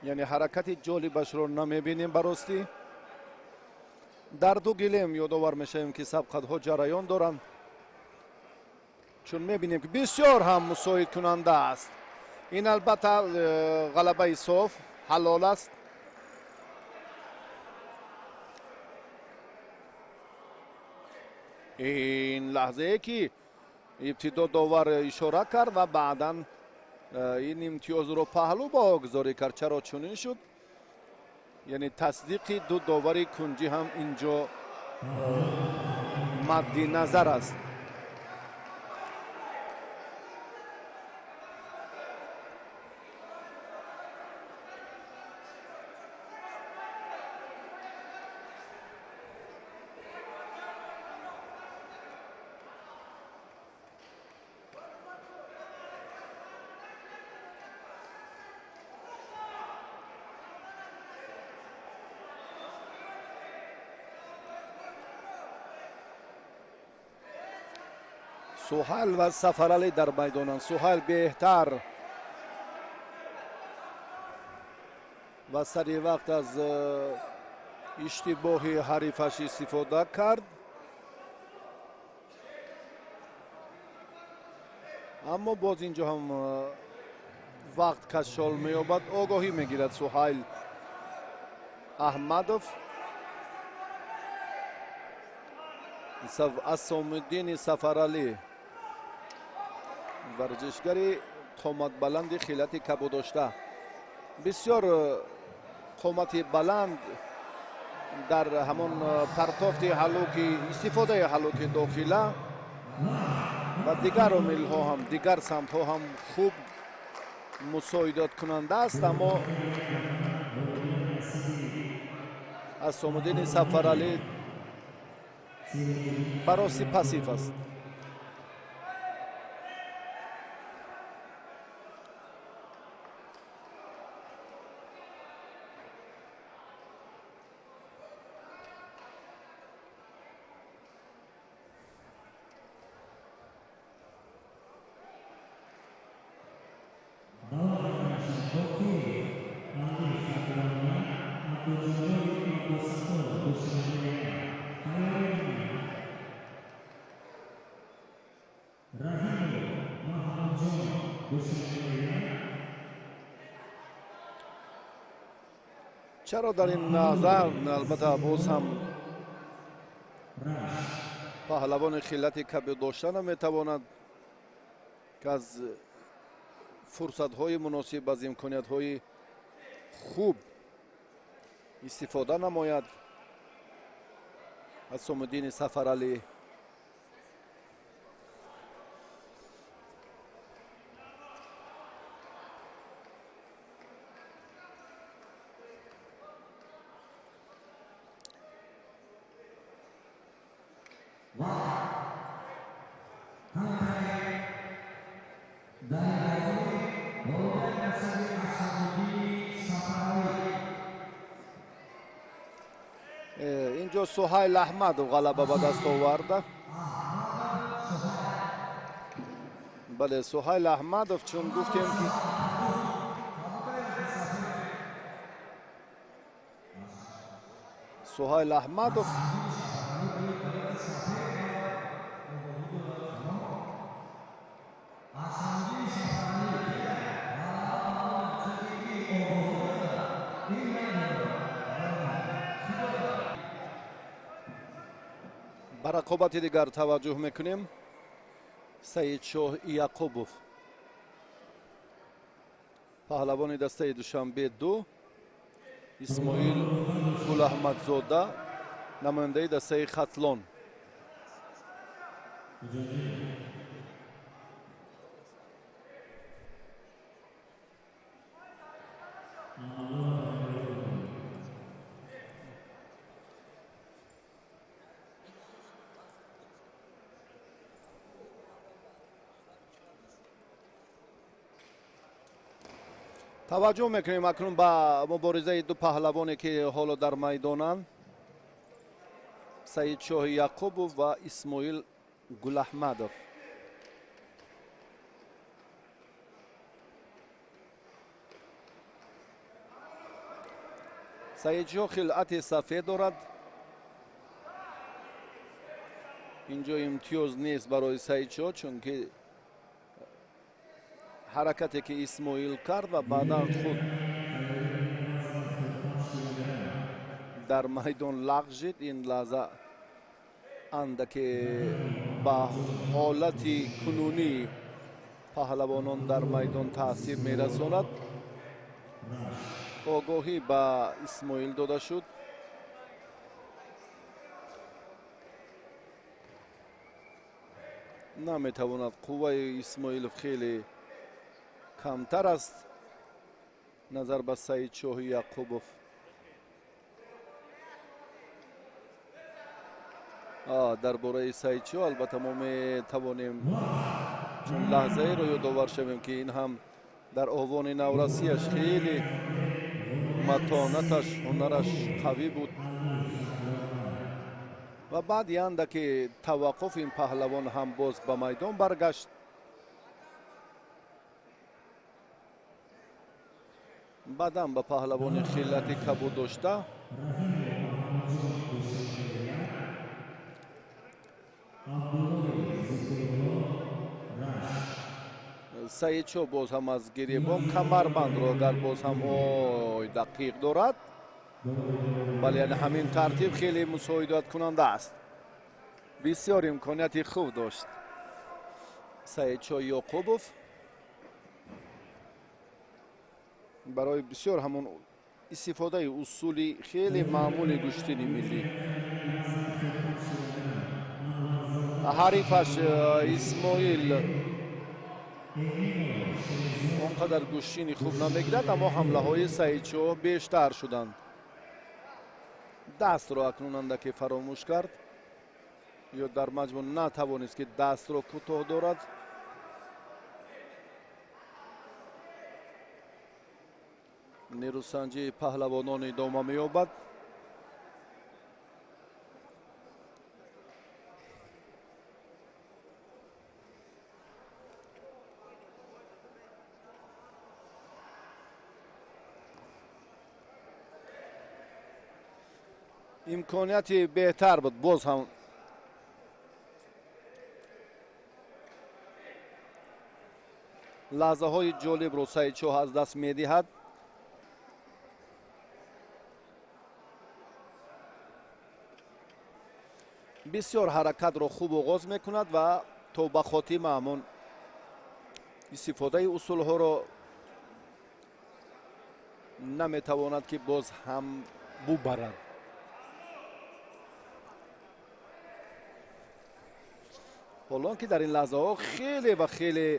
яъне ҳаракати ҷолибашро намебинем. Баростӣ дар ду гилем ёдовар мешавем, ки сабқатҳо ҷараён доранд, чун мебинем, ки бисёр ҳам мусоидкунанда аст. Ин албатта ғалабаи соф ҳалол аст. Ин лаҳзае ки ибтидо довар ишора кард ва баъдан ин имтиёзро паҳлӯ баҳогузорӣ кард. Чаро чунин шуд? Яъне тасдиқи ду довари кунҷӣ ҳам инҷо мадди назар аст. Суҳайл ва Сафаралӣ дар майдонанд. Суҳайл беҳтар ва сари вақт аз иштибоҳи ҳарифаш истифода кард, аммо боз инҷо ҳам вақт кашол меёбад. Огоҳӣ мегирад Суҳайл Аҳмадов. Асомиддини Сафаралӣ, варзишгари қоматбаланди хилати кабудошта, бисёр қомати баланд дар ҳамон партофти ҳалуки, истифодаи ҳалуки дохила ва дигар омилҳо ҳам, дигар самтҳо ҳам хуб мусоидаткунанда аст. Аммо Асомиддини Сафаралӣ барости пассив аст. Чаро дар ин назар албатта боз ҳам паҳлавони хиллати кабир дошта наметавонад, ки аз фурсатҳои муносиб, аз имкониятҳои хуб истифода намояд. Асомиддини Сафаралӣ инҷо Суҳайл Аҳмадов ғалаба ба даст оварда. Бале, Суҳайл Аҳмадов, чун гуфтем, ки Суҳайл Аҳмадов ба рақобати дигар таваҷҷӯҳ мекунем. Саидшоҳ Яқубов, паҳлавони дастаи Душанбе 2, Исмоил Гулаҳмадзода, намояндаи дастаи Хатлон. Таваҷҷӯҳ мекунем акнун ба муборизаи ду паҳлавоне, ки ҳоло дар майдонанд: Саидшоҳи Яқубов ва Исмоил Гулаҳмадов. Саидшоҳ хилъати сафед дорад. Инҷо имтиёз нест барои Саидшоҳ, чунки ҳаракате ки Исмоил кард ва баъдан худ дар майдон лағжид, ин лаҳза андаке ба ҳолати кунунии паҳлавонон дар майдон таъсир мерасонад. Огоҳӣ ба Исмоил дода шуд. Наметавонад, қувваи Исмоилов хеле камтар аст назар ба Саидшоҳи Яқубов. Дар бораи Саидшоҳ албатта мо метавонем чун лаҳзаеро ёдовар шавем, ки ин ҳам дар овони наврасияш хеле матонаташ, ҳунараш қавӣ буд ва баъди андаке таваққуф ин паҳлавон ҳам боз ба майдон баргашт. Баъдан ба паҳлавони хиллати кабуд дошта Саидшоҳ боз ҳам аз гиребон камарбандро агар боз ҳам ой дақиқ дорад, бале, яъне ҳамин тартиб хеле мусоидаткунанда аст. Бисёр имконияти хуб дошт Саидшоҳ Ёқубов барои бисёр ҳамон истифодаи усули хеле маъмули гӯштини миллӣ. Ҳарифаш Исмоил он қадар гӯштини хуб намегирад, аммо ҳамлаҳои Саидшоҳ бештар шуданд. Дастро акнун андаке фаромӯш кард ё дар маҷмӯъ натавонист, ки дастро кӯтоҳ дорад. Нерӯсанҷии паҳлавонон идома меёбад. Имконияти беҳтар буд боз ҳам лаҳзаҳои ҷолибро Саидшоҳ аз даст медиҳад. Бисёр ҳаракатро хуб оғоз мекунад ва то ба хотима ҳамон истифодаи усулҳоро наметавонад, ки боз ҳам бубарад. Ҳолон ки дар ин лаҳзаҳо хеле ва хеле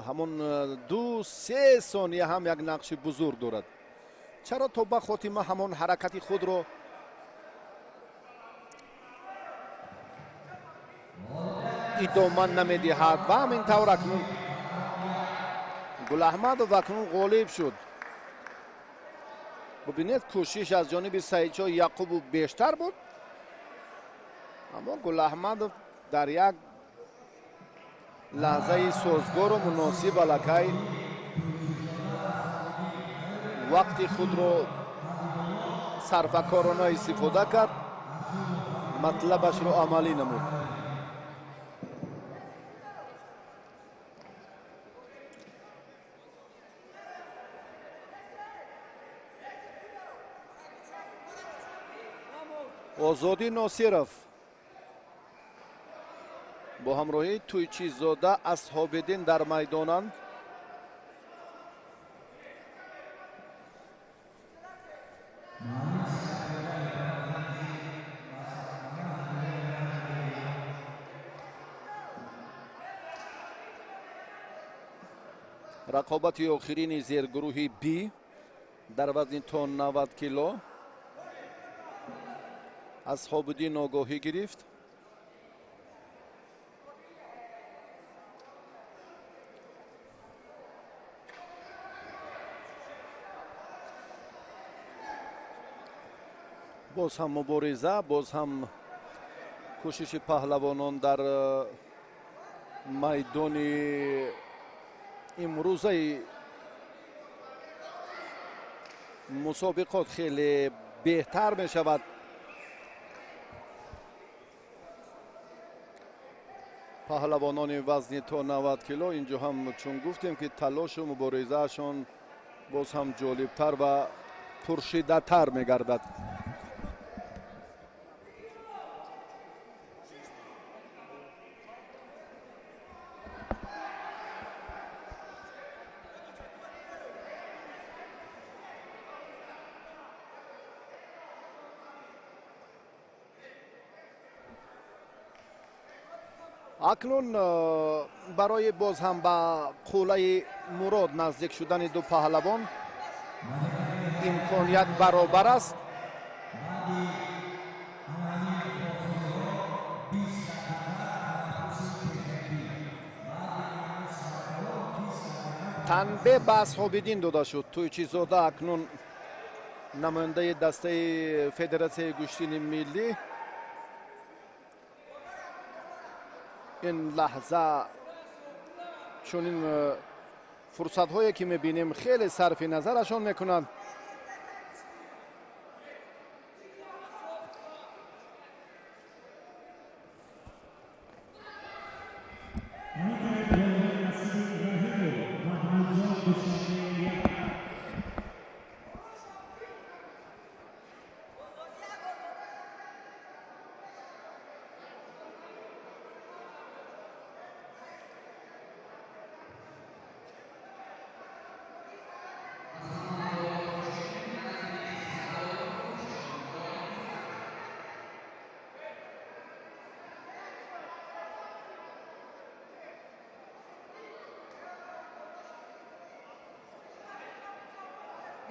ҳамон 2-3 сония ҳам як нақши бузург дорад. Чаро то ба хотима ҳамон ҳаракати худро идома намедиҳад? Ва ҳамин тавр акнун Гулаҳмадов акнун ғолиб шуд. Бубинед, кӯшиш аз ҷониби Саидшоҳ Яқубов бештар буд, аммо Гулаҳмадов дар як лаҳзаи созгору муносиб аллакай вақти худро сарфакорона истифода кард, матлабашро амалӣ намуд. Озодӣ Носиров бо ҳамроҳии Тӯйчизода Асҳобиддин дар майдонанд. Рақобати охирини зергурӯҳи Б дар вазни то 90 кило. Асҳобиддин огоҳӣ гирифт. Боз ҳам мубориза, боз ҳам кӯшиши паҳлавонон дар майдони имрӯзаи мусобиқот хеле беҳтар мешавад. Паҳлавонони вазни то 90 кило инҷо ҳам чун гуфтем ки талошу муборизаашон боз ҳам ҷолибтар ва пуршиддаттар мегардад. Акнун барои боз ҳам ба қуллаи мурод наздик шудани ду паҳлавон имконият баробар аст. Танбеҳ ба Асҳобиддин дода шуд. Тӯйчизода акнун намояндаи дастаи федератсияи гӯштини миллӣ ин лаҳза чунин фурсатҳое ки мебинем хеле сарфи назарашон мекунанд.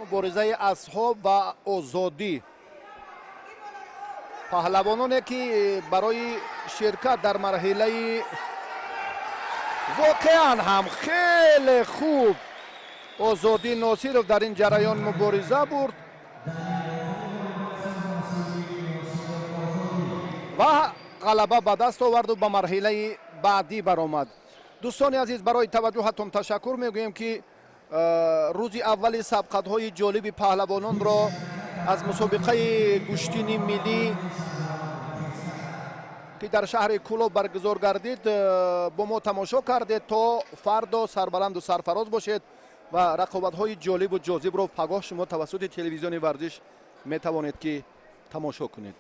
Муборизаи асҳоб ва озодӣ. Паҳлавононе ки барои ширкат дар марҳилаи воқеан ҳам хеле хуб Озодӣ Носиров дар ин ҷараён мубориза бурд ва ғалаба ба даст оварду ба марҳилаи баъдӣ баромад. Дӯстони азиз, барои таваҷҷӯҳатон ташаккур мегӯем ки рӯзи аввали сабқатҳои ҷолиби паҳлавононро аз мусобиқаи гӯштини миллӣ ки дар шаҳри Кӯлоб баргузор гардид бо мо тамошо кардед. То фардо сарбаланду сарфароз бошед ва рақобатҳои ҷолибу ҷозибро пагоҳ шумо тавассути телевизиони варзиш метавонед ки тамошо кунед.